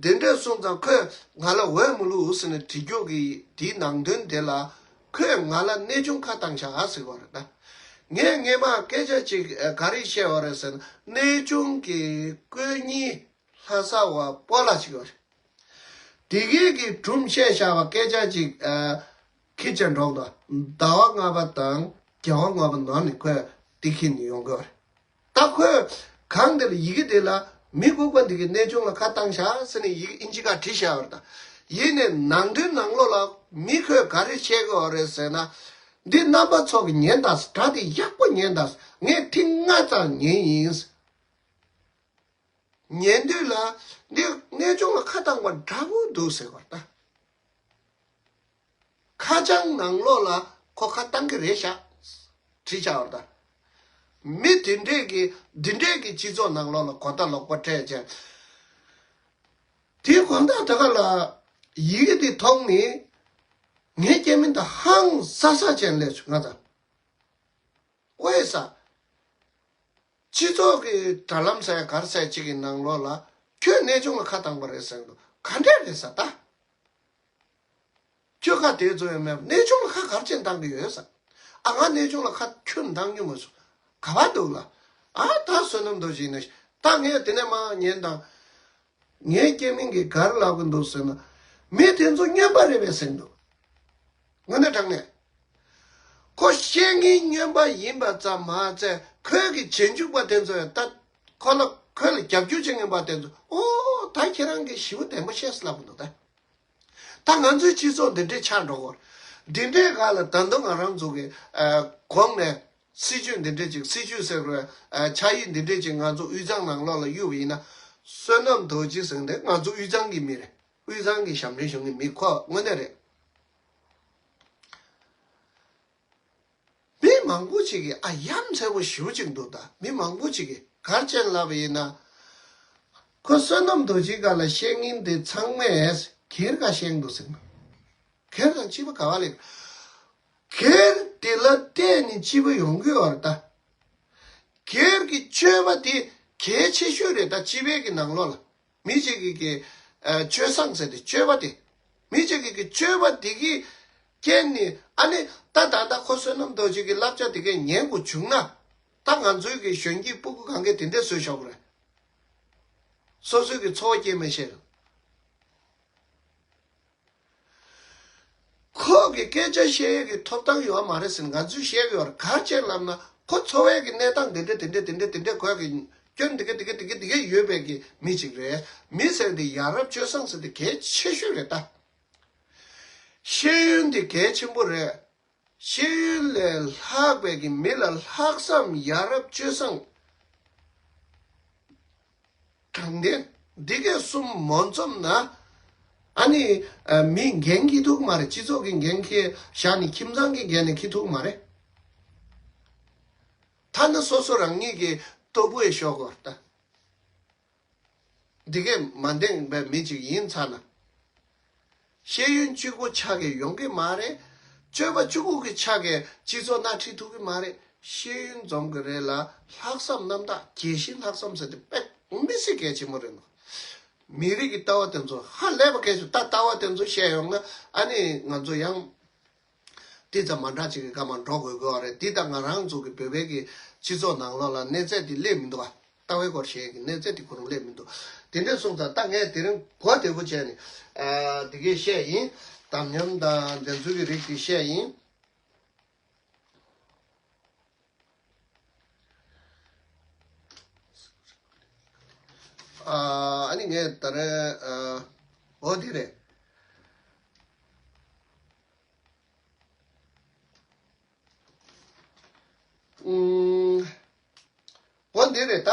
འདི་འདྲས་སོང་ཙང་ཁོས་ང་ལ་འོས་མི་ལུག་ཟེར་ནས་འདྲི་རྒྱུ་གི་དེའི་ནང་དོན་དེ་ལ། ཁོས་ང་ལ་གནས་ཆུང་ཁ་བཏང་བཞག་ཟེར་བ་རེད་ད། ངས་སྔས་མ་སྐད་ཆ་ཅིག་ག་རེ་བཤད་པ་རེད་ཟེར་ན། གནས་ཆུང་གི་དཀོན་གཉེར་ལྷ་ས་བ་སྤོ་ལགས་ཅིག་ཡོད་རེད། དེ་གའི་གི་སྒྲུང་བཤད་བཞག་པ་སྐད་ཆ་ཅིག་ཨ། ཁྱི་ཅན་འགྲོགས་དང་ཟླ་བ་ལྔ་པ་དང་རྒྱལ་བ་ལྔ་པ་ནང་ནས་ཁོས་དེ་ཁྱེར་ནས་ཡོང་གི་ཡོད་རེད། ད་ཁོས་གང་དེ་ལ་ཡི་གེ་དེ་ལ་མི་ལྐུགས་པ་འདི་གི་གནས་ཆུང་ལ་ཁ་བཏང་བཞག་ཟེར་ནས་ཡི་གེ་ཨིན་ཇི་སྒང་བྲིས་བཞག་ཡོད་རེད། ད་ཡིན་ནའི་ནང་དོན་ནང་ལོགས་ལ་མི་ཁོས་ག་རེ་བཤད་གི་ཡོད་རེད་ཟེར་ན། འདི་རྣམ་པ་ཚོ་གིས་ཉན་དང་། སྒྲ་དེ་ཡག་པོ་ཉན་དང་། ངས་ཐེངས་ལྔ་ཙམ་ཉན་ཡིན། ཉན་དུས་ལ་འདི་གནས་ཆུང་ལ་ཁ་བཏང་པ་འདྲ་པོ་འདུག་ཟེར་བ་ད། ཁ་བྱང་ནང་ལོགས་ལ་ཁོ་ཁ་བཏང་གི་རེད་ཤག་བྲིས་བཞག་པ་ད། མི་དེ་འདྲས་ཀྱི་འདི་འདྲས་ཀྱི་སྤྱི་ཚོགས་ནང་ལོགས་ལ་གོ་བརྡ་ལོག་པ་སྤྲད་བྱས། དེའི་དགོང་དག་དེ་ག་ལ་ཡི་གེ་འདི་མཐོང་ནས་ངའི་སྐྱེ་དམན་དང་ཧང་སང་ས་བྱས་ནས་སླེབས་བྱུང་ང་ཚོ། ཨོ་ཡེ་ས། སྤྱི་ཚོགས་ཀྱི་དྲ་ལམ་ཟེར་ག་རེ་ཟེར་ཅིག་གི་ནང་ལོགས་ལ་ཁྱོད་གནས་ཆུང་ལ་ཁ་བཏང་པ་རེད་ཟེར་འདུག་ག་འདྲས་རེད་ས་ད། ཁྱོད་ཁ་དེ་ཚོ་ཡོད་མེད། གནས་ཆུང་ལ་ཁ་ག་རེ་བྱས་བཏང་གི་ཡོད་ས། ཨ། ང་གནས་ཆུང་ལ་ཁ་ཁྱོད་བཏང་མྱོང་མ་སོང་། ག་པར་འདུག་ལ། ཨ། ད་བསོད་ནམས་རྡོ་རྗེ་ནས་ད་ངས་དེ་ནས་མར་ཉན་དང་། ངའི་སྐྱེ་དམན་གྱིས་ག་རེ་ལབ་ཀྱི་འདུག་ཟེར་ན། མི་དེ་ཚོ་སྨྱོན་པ་རེད་པས་ཟེར་འདུག་དངོས་གནས་དྲང་གནས། ཁོ་བཤད་མཁན་སྨྱོན་པ་ཡིན་པ་ཙམ་མ་ཟད། ཁོའི་གི་རྗེས་འཇུག་པ་དེ་ཚོ་ཡང་ད་ཁོ་ལ་ཁོ་ལ་རྒྱབ་སྐྱོར་བྱེད་མཁན་པ་དེ་ཚོ། ཨོ། ད་ཁྱེད་རང་གིས་ཞེ་པོ་བདེན་པ་བཤད་སོང་ལབ་ཀྱི་འདུག་ད། ད་ང་ཚོའི་སྤྱི་ཚོགས་འདི་འདྲས་ཆགས་འགྲོ་གི་ཡོད་རེད། འདི་འདྲས་སྒང་ལ་ད་དུང་ང་རང་ཚོ་གི་ཨ། གོང་ནས་སྲིད་ཇུས་འདི་འདྲས་ཅིག་སྲིད་ཇུས་ཟེར་དགོས། ཨ། ཆ་ཡིག་འདི་འདྲས་ཅིག་ང་ཚོ་དབུས་གཙང་ནང་ལོགས་ལ་གཡུགས་པ་ཡིན་ན། བསོད་ནམས་རྡོ་རྗེ་ཟེར་མཁན་དེ་ང་ཚོ་དབུས་གཙང་གི་མི་རེད། དབུས་གཙང་གི་ཞབས་འདྲེན་ཞུ་མཁན་མི་ཁོ་དངོས་གནས་རེད། མི་མང་པོ་ཅིག་གིས། ཨ། ཡ་མཚན་པོ་ཞེ་པོ་ཅིག་འདུག་ད་མི་མང་པོ་ཅིག་གིས་ག་རེ་བྱས་ལབ་པ་ཡིན་ན། ཁོ་བསོད་ནམས་རྡོ་རྗེའི་སྒང་ལ་བཤད་མཁན་དེ་ཚང་མས་སྒེར་ཁ་བཤད་འདུག་ཟེར་ན། སྒེར་དང་སྤྱི་པ་ག་པར་སླེབས། སྒེར་དེ་ལ་བརྟེན་ནས་སྤྱི་པ་ཡོང་གི་ཡོད་རེད་ད། སྒེར་གྱི་སྤྱོད་པ་དེ་གལ་ཆེ་ཤོས་རེད་ད། སྤྱི་པའི་གི་ནང་ལོགས་ལ། མི་གཅིག་གི་གི་ཨ། སྤྱོད་བཟང་ཟེར་ཏེ་སྤྱོད་པ་དེ། མི་གཅིག་གི་གི་སྤྱོད་པ་དེ་གི་རྐྱེན་ནི། ཨ་ནི་ད་ད་ད་ཁོ་བསོད་ནམས་རྡོ་རྗེ་གི་བསླབ་བྱ་དེ་གས་ཉན་དགོས་བྱུང་ན། ད་ང་ཚོའི་གི་གཞོན་སྐྱེས་སྤུ་གུ་གང་གས་དེ་འདྲས་བཟོས་ཆོག་གི་རེད། སོ་སོའི་གི་འཚོ་བ་སྐྱེལ་མི་ཤེས་རེད། ཁོ་གི་སྐད་ཆ་བཤད་ཡས་ཀྱི་ཐོབ་ཐང་ཡོད་མ་རེད་ཟེར་ང་ཚོས་བཤད་ཀྱི་ཡོད་རེད། ག་རེ་བྱས་ལབ་ན། ཁོ་འཚོ་བའི་གི་གནས་སྟངས་དེ་འདྲ་དེ་འདྲ་དེ་འདྲ་དེ་འདྲ། ཁོ་གི་སྐྱོན་དེ་ག་དེ་ག་དེ་ག་དེ་ག་ཡོད་པའི་གི་མི་ཅིག་རེད། མི་ཟེར་དེ་ཡ་རབས་སྤྱོད་བཟང་ཟེར་དེ་གལ་ཆེ་ཤོས་རེད་ད། ཤེས་ཡོན་དེ་གལ་ཆེན་པོ་རེད། ཤེས་ཡོན་ལས་ལྷག་པའི་གི་མི་ལ་ལྷག་བསམ། ཡ་རབས་སྤྱོད་བཟང་། དྲང་བདེན། འདི་གས་གསུམ་མ་འཛོམས་ན། ཨ་ནི་ཨ། མི་འགན་འཁྱེར་ཐུབ་ཀྱི་མ་རེད། སྤྱི་ཚོགས་ཀྱི་འགན་འཁྱེར་བཞག་ནས་ཁྱིམ་ཚང་གི་འགན་ནས་འཁྱེར་ཐུབ་ཀྱི་མ་རེད། ཐ་ན་སོ་སོ་རང་ཉིད་ཀྱི་ལྟོ་ཕོག་ཡས་ཤོར་གི་ཡོད་རེད་ད། འདི་གས་མ་འདང་བའི་མི་ཅིག་ཡིན་ཚར་ན། ཤེས་ཡོན་གཅིག་པོ་ཆ་གས་ཡོང་གི་མ་རེད། སྤྱོད་པ་གཅིག་པོ་གི་ཆ་གས་སྤྱི་ཚོགས་སྣ་ཁྲིད་ཐུབ་ཀྱི་མ་རེད། ཤེས་ཡོན་འཛོམས་ཀྱི་རེད་ལ། ལྷག་བསམ་རྣམ་དག། རྒྱལ་ཞེན་ལྷག་བསམ་ཟེར་དེ་དཔེ་མི་སྲིད་གལ་ཆེན་པོ་རེད་འདུག་མི་རིགས་ཀྱི་ལྟ་བ་དེ་ཚོ་ཧ་ལས་པ་གལ་ཆེ། ད་ལྟ་བ་དེ་ཚོ་བཤད་ཡོང་ན། ཨ་ནི་ང་ཚོ་ཡང་དེ་ཙམ་མ་འདྲ་ཅིག་གི་སྐར་མ་འགྲོ་དགོས་དགོས་པ་རེད། དེ་ད་ང་རང་ཚོ་གི་བོད་པའི་གི་སྤྱི་ཚོགས་ནང་ལོགས་ལ་གནས་ཚད་དེ་སླེབས་མི་འདུག་ག་ལྟ་བའི་སྐོར་བཤད་ཀྱི་གནས་ཚད་དེ་ཁོ་རང་སླེབས་མི་འདུག་དེ་འདྲ་སོང་ཙང་ད་ངས་དེ་རིང་གོ་བདེ་པོ་བྱས་ནས། ཨ། དེ་གས་བཤད་ཡིན། དམ་ཉམས་དང་བདེན་འཚོལ་གྱི་རིགས་དེ་བཤད་ཡིན། ཨ། ཨ་ནི་ངས་ད་རེས། ཨ། འོ་དེ་རེད། ཨུམ། འོ་འདི་རེད་ད།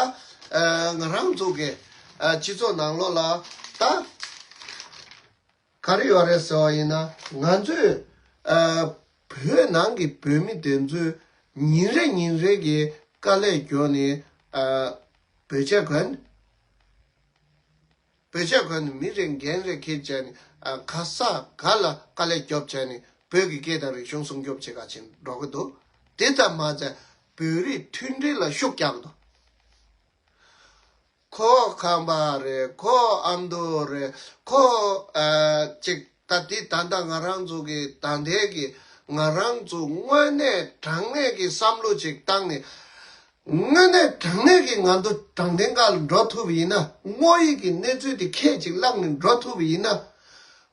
ཨ། ང་རང་ཚོ་གི་ཨ། སྤྱི་ཚོགས་ནང་ལོགས་ལ་ད་ག་རེ་ཡོད་རེད་ཟེར་བ་ཡིན་ན། ང་ཚོས་ཨ། བོད་ནང་གི་བོད་མི་དེ་ཚོས་ཉིན་རེ་ཉིན་རེ་གི་དཀའ་ལས་རྒྱོབ་ནས། ཨ། བོད་ཆས་གོན། བོད་ཆས་གོན་ནས་མི་རེ་འགན་རེ་འཁྱེར་བྱས་ནས། ཨ། ག་ས་ག་ལ་དཀའ་ལས་རྒྱོབ་བྱས་ནས་བོད་ཀྱི་སྐད་དང་རིག་གཞུང་སྲུང་སྐྱོབ་བྱེད་ག་ཕྱིན་འགྲོ་གི་འདུག་དེ་ཙམ་མ་ཟད་བོད་རིགས་མཐུན་སྒྲིལ་ལ་ཤུགས་རྒྱག་གི་འདུག་ཁོ་ཁམས་པ་རེད། ཁོ་ཨ་མདོ་རེད། ཁོ་ཨ་ཅིག་ད་དེ་ད་ལྟ་ང་རང་ཚོ་གི་ད་ལྟའི་གི་ང་རང་ཚོ་དངོས་གནས་དྲང་གནས་ཀྱི་བསམ་བློ་ཅིག་བཏང་ནས། དངོས་གནས་དྲང་གནས་ཀྱི་ང་ཚོ་དྲང་བདེན་སྒང་ལ་འགྲོ་ཐུབ་པ་ཡིན་ན། དངོས་ཡོད་ཀྱི་གནས་ཚུལ་དེ་ཁས་ཅིག་བླངས་ནས་འགྲོ་ཐུབ་པ་ཡིན་ན།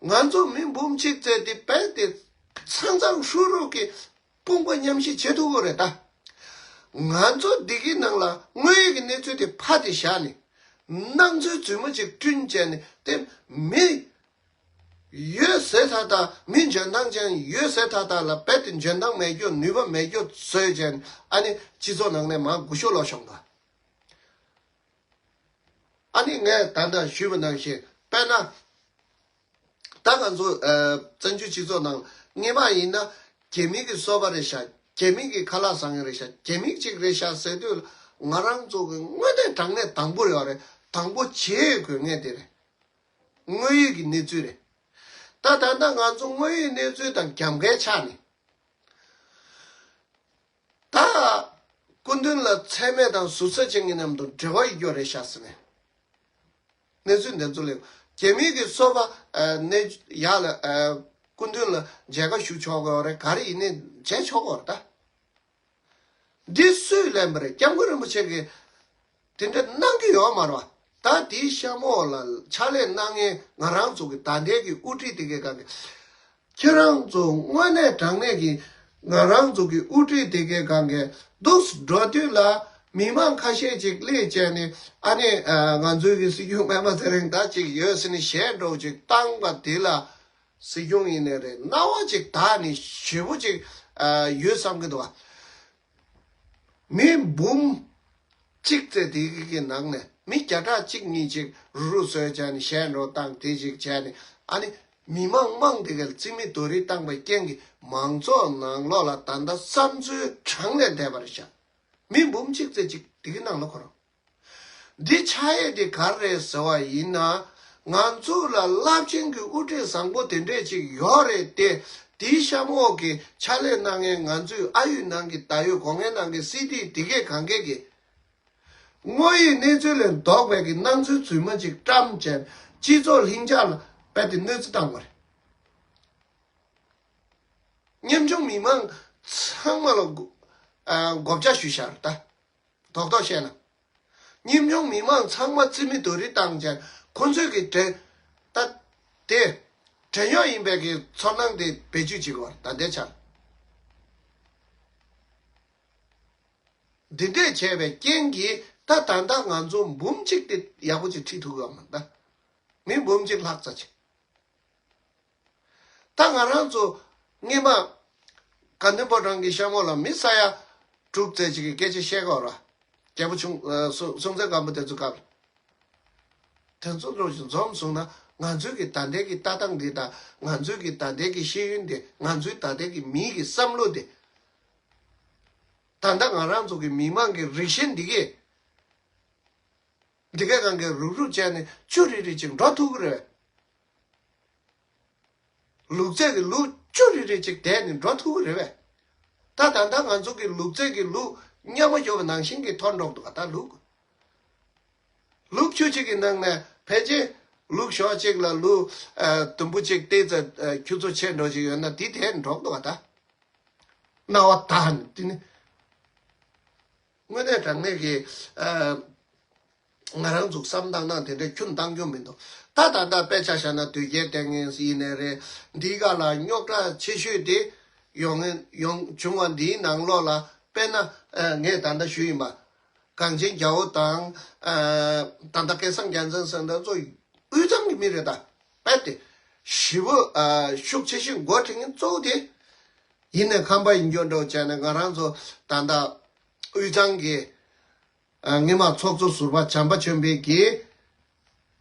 ང་ཚོ་མི་འབུམ་གཅིག་ཙམ་དེ་རྦད་དེ་ཚང་ཚང་ཧྲུག་ཧྲུག་གི་དཔུང་པ་མཉམ་གཤིབ་བྱེད་ཐུབ་ཀྱི་རེད་ད། ང་ཚོ་འདི་གི་ནང་ལ་དངོས་ཡོད་ཀྱི་གནས་ཚུལ་དེ་ཕར་དེ་བཞག་ནས། སྣང་ཚུལ་རྫུན་མ་ཅིག་བསྐྲུན་བྱས་ནས་དེ་མི་ཡོད་ཟེར་ཐག་ཐག་མི་འཇོན་ཐང་ཅན་ཡོད་ཟེར་ཐག་ཐག་ལ་རྦད་དེ་འཇོན་ཐང་མེད་རྒྱུ་ནུས་པ་མེད་རྒྱུ་བཟོས་བྱས་ནས་ཨ་ནི་སྤྱི་ཚོགས་ནང་ནས་མར་སྒུལ་ཤུགས་ལོག་ཤོང་ད། ཨ་ནི་ངས་ད་ལྟ་ཞུས་པ་ནང་བཞིན་དཔེར་ན། ད་ང་ཚོ་ཨ་བཙན་བྱོལ་སྤྱི་ཚོགས་ནང་སྔོན་མ་ཡིན་ན་རྒྱ་མི་གི་སོ་པ་རེད་ཤག་རྒྱ་མི་གི་ཁ་ལག་ཟ་མཁན་རེད་ཤག་རྒྱ་མི་གཅིག་རེད་ཤག་ཟེར་དུས་ང་རང་ཚོ་གི་དངོས་གནས་དྲང་གནས་དང་པོ་ཡོད་རེད། དང་པོ་བྱེད་དགོས་ངེས་དེ་རེད། དངོས་ཡོད་ཀྱི་གནས་ཚུལ་རེད། ད་ད་ལྟ་ང་ཚོ་དངོས་ཡོད་གནས་ཚུལ་དང་རྒྱབ་འགལ་ཆགས་ནས། ད་སྐུ་མདུན་ལ་མཚན་སྨད་དང་ཟུར་ཟ་བྱེད་མཁན་མཉམ་དུ་འབྲེལ་བ་ཡོད་རེད་ཤག་ཟེར་ནས། གནས་ཚུལ་འདི་ཚོ་ལས་རྒྱ་མི་གི་སོ་པ་ཨ་ནས་ཡག་ལ་ཨ་སྐུ་མདུན་ལ་མཇལ་ཁ་ཞུ་ཆོག་གི་རེད། ག་རེ་ཡིན་ནའི་མཇལ་ཆོག་གི་རེད་ད། འདི་སུས་ལེན་པ་རེད། སྐྱབས་མགོན་རིན་པོ་ཆེ་གིས་དེ་འདྲ་གནང་གི་ཡོད་མ་རེད་བ། ད་དེའི་གཤམ་འོག་ལ་ཕྱག་ལས་གནང་མཁན་ང་རང་ཚོ་གི་ད་ལྟའི་གི་དབུ་ཁྲིད་དེ་གའི་སྒང་གི་ཁྱེད་རང་ཚོ་དངོས་གནས་དྲང་གནས་ཀྱི་ང་རང་ཚོ་གི་དབུ་ཁྲིད་དེ་གའི་སྒང་གི་འདུག་འགྲོ་དུས་ལ་མི་མང་ཁ་ཤས་ཅིག་སླེབས་བྱས་ནས་ཨ་ནི་ཨ་ང་ཚོའི་གི་སྲིད་སྐྱོང་པད་མ་ཚེ་རིང་ད་ཅིག་ཡོད་ཟེར་ནས་ཞལ་འདྲ་པོ་ཅིག་བཏང་པ་དེ་ལ་སྲིད་སྐྱོང་ཡིན་ནའི་རེད། སྣང་བ་ཅིག་དག་ནས་ཞེ་པོ་ཅིག་ཨ་ཡོད་བསམ་གི་འདུག་བ། མི་འབུམ་གཅིག་ཙམ་དེ་གི་གི་ནང་ནས་མི་བརྒྱ་ཕྲག་གཅིག་གཉིས་ཅིག་རུ་རུ་བཟོས་བྱས་ནས་ཞལ་འདྲ་པོ་བཏང་དེ་ཅིག་བྱས་ནས་ཨ་ནི་མི་མང་མང་དེ་གར་རྩིས་མེད་རྡོག་རིལ་བཏང་པའི་རྐྱེན་གྱིས་མང་ཚོགས་ནང་ལོགས་ལ་ད་ལྟ་བསམ་ཚུལ་དྲང་ལས་འདས་པ་རེད་ཤག་མི་འབུམ་གཅིག་ཙམ་ཅིག་དེ་གི་ནང་ལ་འཁོར། འདི་ཆགས་ཡས་དེ་ག་རེ་རེད་ཟེར་བ་ཡིན་ན། ང་ཚོ་ལ་རླབས་ཆེན་གྱི་དབུ་ཁྲིད་བཟང་པོ་དེ་འདྲས་ཅིག་ཡོད་རེད་དེ། དེའི་གཤམ་འོག་གི་ཕྱག་ལས་གནང་མཁན་ང་ཚོའི་ཨ་ཡུལ་ནང་གི་ད་ཡོད་སྒོ་ངའི་ནང་གི་སྲིད་སྟེགས་དེ་གས་གང་གས་ཀྱི་དངོས་ཡོད་གནས་ཚུལ་ལས་ལྡོག་པའི་གི་སྣང་ཚུལ་རྫུན་མ་ཅིག་བཀྲམ་བྱས་སྤྱི་ཚོགས་ལྷིང་འཇགས་ལ་རྦད་དེ་གནོད་འཚེ་བཏང་བ་རེད། ཉམ་ཆུང་མི་མང་ཚང་མ་ལ་མགོ་ཨ་མགོ་བཅག་ཞུས་བཞག་རེད་ད། རྡོག་རྡོག་བཤད་ན། ཉམ་ཆུང་མི་མང་ཚང་མ་རྩིས་མེད་རྡོག་རིལ་བཏང་བྱས་ཁོ་ཚོས་ཀྱི་བྲེལ་ད་དེ་བྲན་གཡོག་ཡིན་པའི་གི་ཚོར་སྣང་དེ་བེད་སྤྱོད་བྱེད་དགོས་ད་ལྟའི་ཆར། འདི་འདྲས་བྱས་པའི་རྐྱེན་གྱིས་ད་ད་ལྟ་ང་ཚོ་འབུམ་གཅིག་དེ་ཡག་པོ་ཅིག་ཁྲིད་ཐུབ་ཡོད་མ་རེད་ད། མི་འབུམ་གཅིག་ལྷག་ཙམ་ཅིག་ད་ང་རང་ཚོ་སྔོན་མ་དགའ་ལྡན་ཕོ་བྲང་གི་ཤ་མོ་ལ་མི་ས་ཡ་དྲུག་ཙམ་ཅིག་གིས་སྐད་ཆ་བཤད་ཀྱི་ཡོད་རེད། རྒྱལ་པོ་ཆུང་ཨ་སྲོང་སྲོང་བཙན་སྒམ་པོ་དེ་ཚོ་སྐབས་ལ། དེ་ཚོ་འདྲ་ཞིག་འཛོམས་སོང་ན་ང་ཚོའི་གི་ད་ལྟའི་གི་ལྟ་སྟངས་འདི་དང་ང་ཚོའི་གི་ད་ལྟའི་གི་ཤེས་ཡོན་འདི་ང་ཚོའི་ད་ལྟའི་གི་མིའི་གི་བསམ་བློ་འདི། ད་ལྟ་ང་རང་ཚོ་གི་མི་མང་གི་རིགས་ཞེན་འདི་གས། འདི་གའི་སྒང་གའི་རུབ་རུབ་བྱས་ནས་ཅུ་རི་རི་ཅིག་འགྲོ་ཐུབ་ཀྱི་རེད། ལུག་རྫས་ཀྱི་ལུག་ཅུ་རི་རི་ཅིག་བསྡད་ནས་འགྲོ་ཐུབ་ཀྱི་རེད་པས། ད་ད་ལྟ་ང་ཚོ་གི་ལུག་རྫས་ཀྱི་ལུག་མཉམ་པོ་ཡོད་པ་ནང་བཞིན་གྱི་ཐོར་འགྲོ་འདུག་ག་ད་ལུག་ལུག་ཁྱུ་གཅིག་གི་ནང་ནས་ཕལ་ཆེར་ལུག་ཞོ་གཅིག་ལ་ལུག་ཨ་དུམ་བུ་གཅིག་ཏོག་ཙམ་ཨ་ཁྱུ་ཚོགས་ཆེ་འགྲོ་ཅིག་ཡོད་ན་འདི་དེ་འགྲོ་འདུག་ག་ད། རྣ་བ་དག་ནས་དེ་ནི་དངོས་གནས་དྲང་གནས་ཀྱི་ཨ་ང་རང་ཚོ་བསམ་བཏང་ན་དེ་འདྲའི་ཁྱོན་བཏང་རྒྱུ་མི་འདུག་ད་ད་ལྟ་དཔེ་ཆ་བཞག་ན་དོལ་རྒྱལ་བསྟེན་མཁན་ཡིན་ནའི་རེད། འདིའི་སྒང་ལ་རྙོག་དྲ་ཆེ་ཤོས་དེ་ཡོང་ཡོང་བྱུང་བ་འདིའི་ནང་ལོགས་ལ་དཔེར་ན་ཨ་ངས་ད་ལྟ་ཞུས་ཡིན་པ། གངས་ཅན་རྒྱལ་པོ་དང་ཨ་ད་ལྟ་སྐལ་བཟང་རྒྱལ་མཚན་ཟེར་འདི་ཚོ་དབུས་གཙང་གི་མི་རེད་ད། རྦད་དེ་ཞེ་པོ་ཨ་ཤུགས་ཆེ་ཤོས་འགོ་ཁྲིད་མཁན་གཙོ་བོ་དེ་ཡིན་ནའི་ཁམས་པ་ཡིན་རྒྱུ་འདྲ་བོ་བྱས་ནས་ང་རང་ཚོ་ད་ལྟ་དབུས་གཙང་གི་ཨ་སྔོན་མ་ཚོགས་གཙོ་ཟུར་པ་བྱམས་པ་ཆོས་འཕེལ་གྱིས་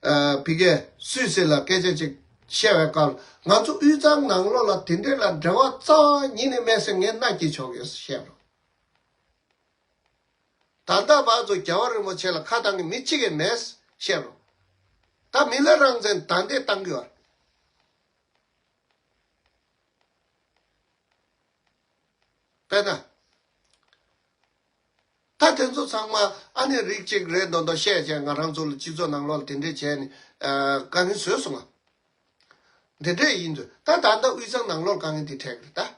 ཨ་ཕ་གིར་སུད་སི་ལ་སྐད་ཆ་ཅིག་བཤད་པའི་སྐབས་ང་ཚོ་དབུས་གཙང་ནང་ལོགས་ལ་དེ་འདྲས་ལ་འབྲེལ་བ་རྩ་བ་ཉིད་ནས་མེད་ཟེར་ངས་མནའ་སྐྱེལ་ཆོག་གི་བཤད་རོགས། ད་ལྟ་བར་དུ་རྒྱལ་བ་རིན་པོ་ཆེ་ལ་ཁ་བཏང་གི་མི་གཅིག་ཀྱང་མེད་བཤད་རོགས། ད་མི་ལ་རང་བཙན་ད་འདེད་བཏང་གི་ཡོད་རེད། དཔེར་ན། ད་དེ་ཚོ་ཚང་མ་ཨ་ནི་རིགས་གཅིག་རེད་མདོག་མདོག་བཤད་བྱས་ང་རང་ཚོ་ལ་སྤྱི་ཚོགས་ནང་ལོགས་ལ་དེ་འདྲས་བྱས་ནས་ཨ་དཀའ་ངལ་བཟོས་སོང་ང་། དེ་འདྲས་ཡིན་དུས་ད་ད་ལྟ་དབུས་གཙང་ནང་ལོགས་ལ་དཀའ་ངལ་དེ་འཕྲད་ཀྱི་རེད་ད།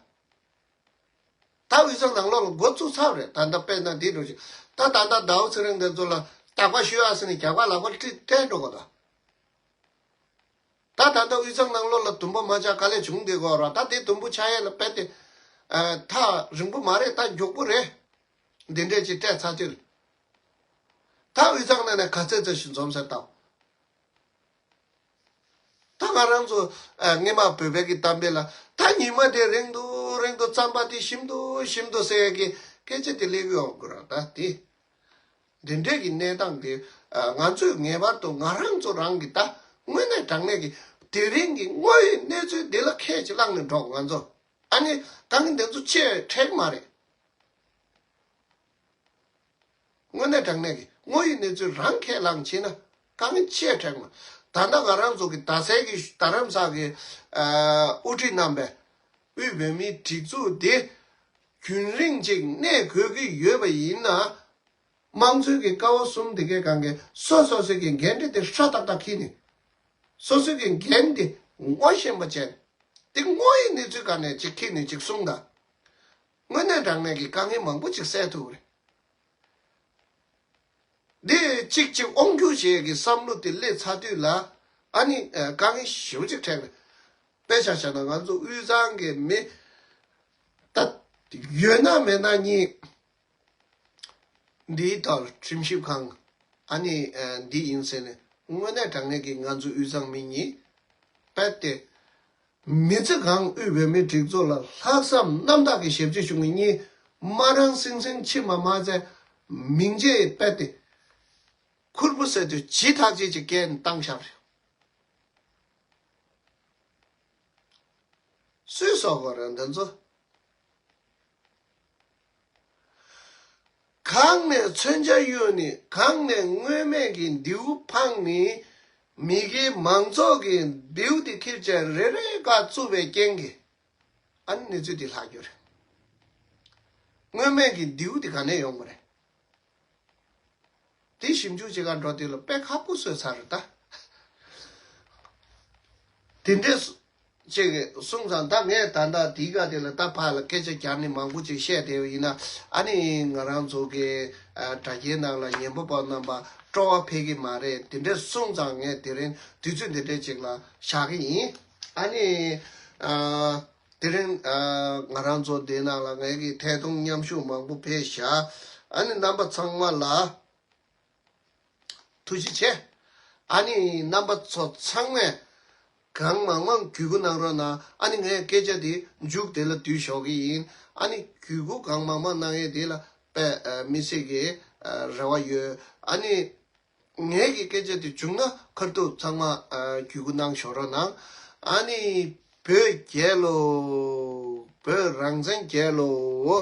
ད་དབུས་གཙང་ནང་ལོགས་ལ་འགོ་བཙུགས་ཚར་རེད། ད་ལྟ་དཔེར་ན་འདི་འདྲ་ཞིག་ད་ད་ལྟ་ཟླ་བ་ཚེ་རིང་འདི་ཚོ་ལ་དགག་པ་ཞུ་ཨ་ཟེར་ནས་རྒྱག་པ་ལག་པ་ཁྲིད་བསྟན་འགྲོ་གི་འདུག་ད་ ད་ད་ལྟ་དབུས་གཙང་ནང་ལོགས་ལ་དུམ་བུ་མ་ཆགས་ག་ལེ་བྱུང་བསྡད་ཀྱི་ཡོད་རེད། ད་དེ་དུམ་བུ་ཆགས་ཡས་ལ་དཔེ་དེ་ཨ་ཐག་རིང་པོ་མ་རེད། ད་མགྱོགས་པོ་རེད། འདི་འདྲས་ཅིག་སྤྲད་ཚར་དུས། ད་དབུས་གཙང་ནང་ནས་ག་ཚོད་ཚོད་ཞིག་འཛོམས་ཟེར་ལྟ། ད་ང་རང་ཚོ་ཨ་སྔོན་མ་བོད་པའི་གི་གཏམ་དཔེ་ལ། ད་ཉི་མ་དེ་རིང་དུ་རིང་དུ་རྩམ་པ་དེ་ཞིམ་དུ་ཞིམ་དུ་ཟེར་གི་སྐད་ཆ་དེ་སླེབས་ཡོང་གི་རེད། ད་དེ་འདི་འདྲས་ཀྱི་གནས་སྟངས་དེ་ཨ་ང་ཚོས་ངེས་པར་དུ་ང་རང་ཚོ་རང་གི་ད་དངོས་གནས་དྲང་གནས་ཀྱི་དེ་རིང་གི་དངོས་ཡོད་གནས་ཚུལ་འདི་ལ་ཁས་ཅིག་བླངས་ནས་འགྲོ། ང་ཚོ་ཨ་ནི་ད་གིན་དེ་ཚོ་ཆེས་མཁྲེགས་མ་རེད། དངོས་གནས་དྲང་གནས་ཀྱི་དངོས་ཡོད་གནས་ཚུལ་རང་ཁས་བླངས་བྱས་ན་དཀའ་ངལ་ཆེས་ཕྲན་མ། ད་ལྟ་ང་རང་ཚོ་གི་རྡ་སའི་གི་རྡ་རམ་ས་གི་ཨ་དབུ་ཁྲིད་རྣམ་པས་དབུས་བོད་མིའི་སྒྲིག་འཛུགས་དེ་རྒྱུན་རིང་ཅིག་གནས་དགོས་ཀྱི་ཡོད་པ་ཡིན་ན། དམངས་གཙོའི་གི་ཀ་བ་གསུམ་དེ་གའི་སྒང་གི་སོ་སོ་སོའི་གི་འགན་འཁྲི་དེ་ཧྲ་ཏག་ཏག་འཁྱེར་ནས། སོ་སོའི་གི་འགན་དེ་ངོ་ཤེས་པ་བྱས། དེ་དངོས་ཡོད་གནས་ཚུལ་སྒང་ནས་ཅིག་འཁྱེར་ནས་ཅིག་གསུངས་དང་། དངོས་གནས་དྲང་གནས་ཀྱི་དཀའ་ངལ་མང་པོ་ཅིག་སེལ་ཐུབ་རེད། འདི་གཅིག་གཅིག་དབང་སྒྱུར་བྱེད་ཀྱི་བསམ་བློ་དེ་སླེབས་ཚར་དུས་ལ། ཨ་ནི་ཨ་དཀའ་ངལ་ཞེ་པོ་ཅིག་འཕྲད་རེད། དཔེ་ཆ་བཞག་ན་ང་ཚོ་དབུས་གཙང་གི་མི་ད་ཡོད་ན་མེད་ན་གཉིས། འདིའི་ཐོག་ཁྲིམས་ཞིབ་ཁང་ཨ་ནི་ཨ་འདི་ཡིན་ཟེར་ནས་དངོས་གནས་དྲང་གནས་ཀྱི་ང་ཚོ་དབུས་གཙང་མི་གཉིས་རྦད་དེ། མི་ཚེ་གང་དབུས་བོད་མིའི་སྒྲིག་འཛུགས་ལ་ལྷག་བསམ་རྣམ་དག་གི་ཞབས་ཕྱི་ཞུ་མཁན་གཉིས་མ་རང་སིང་སིང་ཕྱི་མ་མ་ཚད་མིང་རྗེས་རྦད་དེ་ཁུར་པོ་ཟེར་དུས་ཇི་ཐག་ཆོད་ཅིག་བཀལ་ནས་བཏང་བཞག་རེད། སུས་བཟོ་དགོས་རེད་འདི་ཚོ། གང་ནས་མཚོན་ཆ་གཡུགས་ནས་གང་ནས་མངོན་མེད་ཀྱི་མདེའུ་འཕངས་ནས་མི་སྒེར་མང་ཚོགས་ཀྱི་མདེའུ་དེ་ཁྱེར་བྱས་རེ་རེ་བཀའ་བཙུགས་པའི་རྐྱེན་གྱིས་ཨ་ནི་གནས་ཚུལ་དེ་ལྷག་རྒྱུ་རེད། མངོན་མེད་ཀྱི་མདེའུ་དེ་ག་ནས་ཡོང་གི་རེད། དེ་ཞིབ་འཇུག་བྱེད་གར་འགྲོ་དུས་ལ་དཔེ་ཁག་པོ་བཟོས་ཚར་རེད་ད། དེ་འདྲས་ཅིག་གསུངས་ཙང་ད་ངས་ད་ལྟ་དེའི་སྒང་དེ་ལ་ད་ཕར་ལ་སྐད་ཆ་རྒྱག་ནི་མང་པོ་ཅིག་བཤད་བསྡད་པ་ཡིན་ན། ཨ་ནི་ང་རང་ཚོ་གི་ཨ་དྲ་རྒྱའི་ནང་ལ་ཉན་པ་པོ་རྣམ་པ་སྤྲོ་བ་འཕེལ་གི་མ་རེད། དེ་འདྲས་གསུངས་ཙང་ངས་དེ་རིང་དུས་ཚོད་འདི་འདྲས་ཅིག་ལ་བཞག་གི་ཡིན། ཨ་ནི་ཨ་དེ་རིང་ཨ་ང་རང་ཚོ་འདི་ནང་ལ་ངའི་གི་ཐད་གཏོང་མཉམ་ཞུགས་མང་པོ་ཕེབས་བཞག་ཨ་ནི་རྣམ་པ་ཚང་མ་ལ་ཐུགས་རྗེ་ཆེ། ཨ་ནི་རྣམ་པ་ཚོ་ཚང་མས་གང་མང་མང་བརྒྱུད་སྐུར་གནང་རོགས་གནང་། ཨ་ནི་ངས་སྐད་ཆ་དེ་མཇུག་དེ་ལ་བསྡུས་ཞོག་གི་ཡིན། ཨ་ནི་བརྒྱུད་སྐུར་གང་མང་མང་གནང་ཡས་དེ་ལ་དཔེ་ཨ་དམིགས་བསལ་གྱི་ཨ་རེ་བ་ཡོད། ཨ་ནི་ངའི་གི་སྐད་ཆ་དེ་བྱུང་ན་ཁ་ཐུག་ཚང་མ་ཨ་བརྒྱུད་སྐུར་གནང་ཞོག་རོགས་གནང་། ཨ་ནི་བོད་རྒྱལ་ལོ། བོད་རང་བཙན་རྒྱལ་ལོ།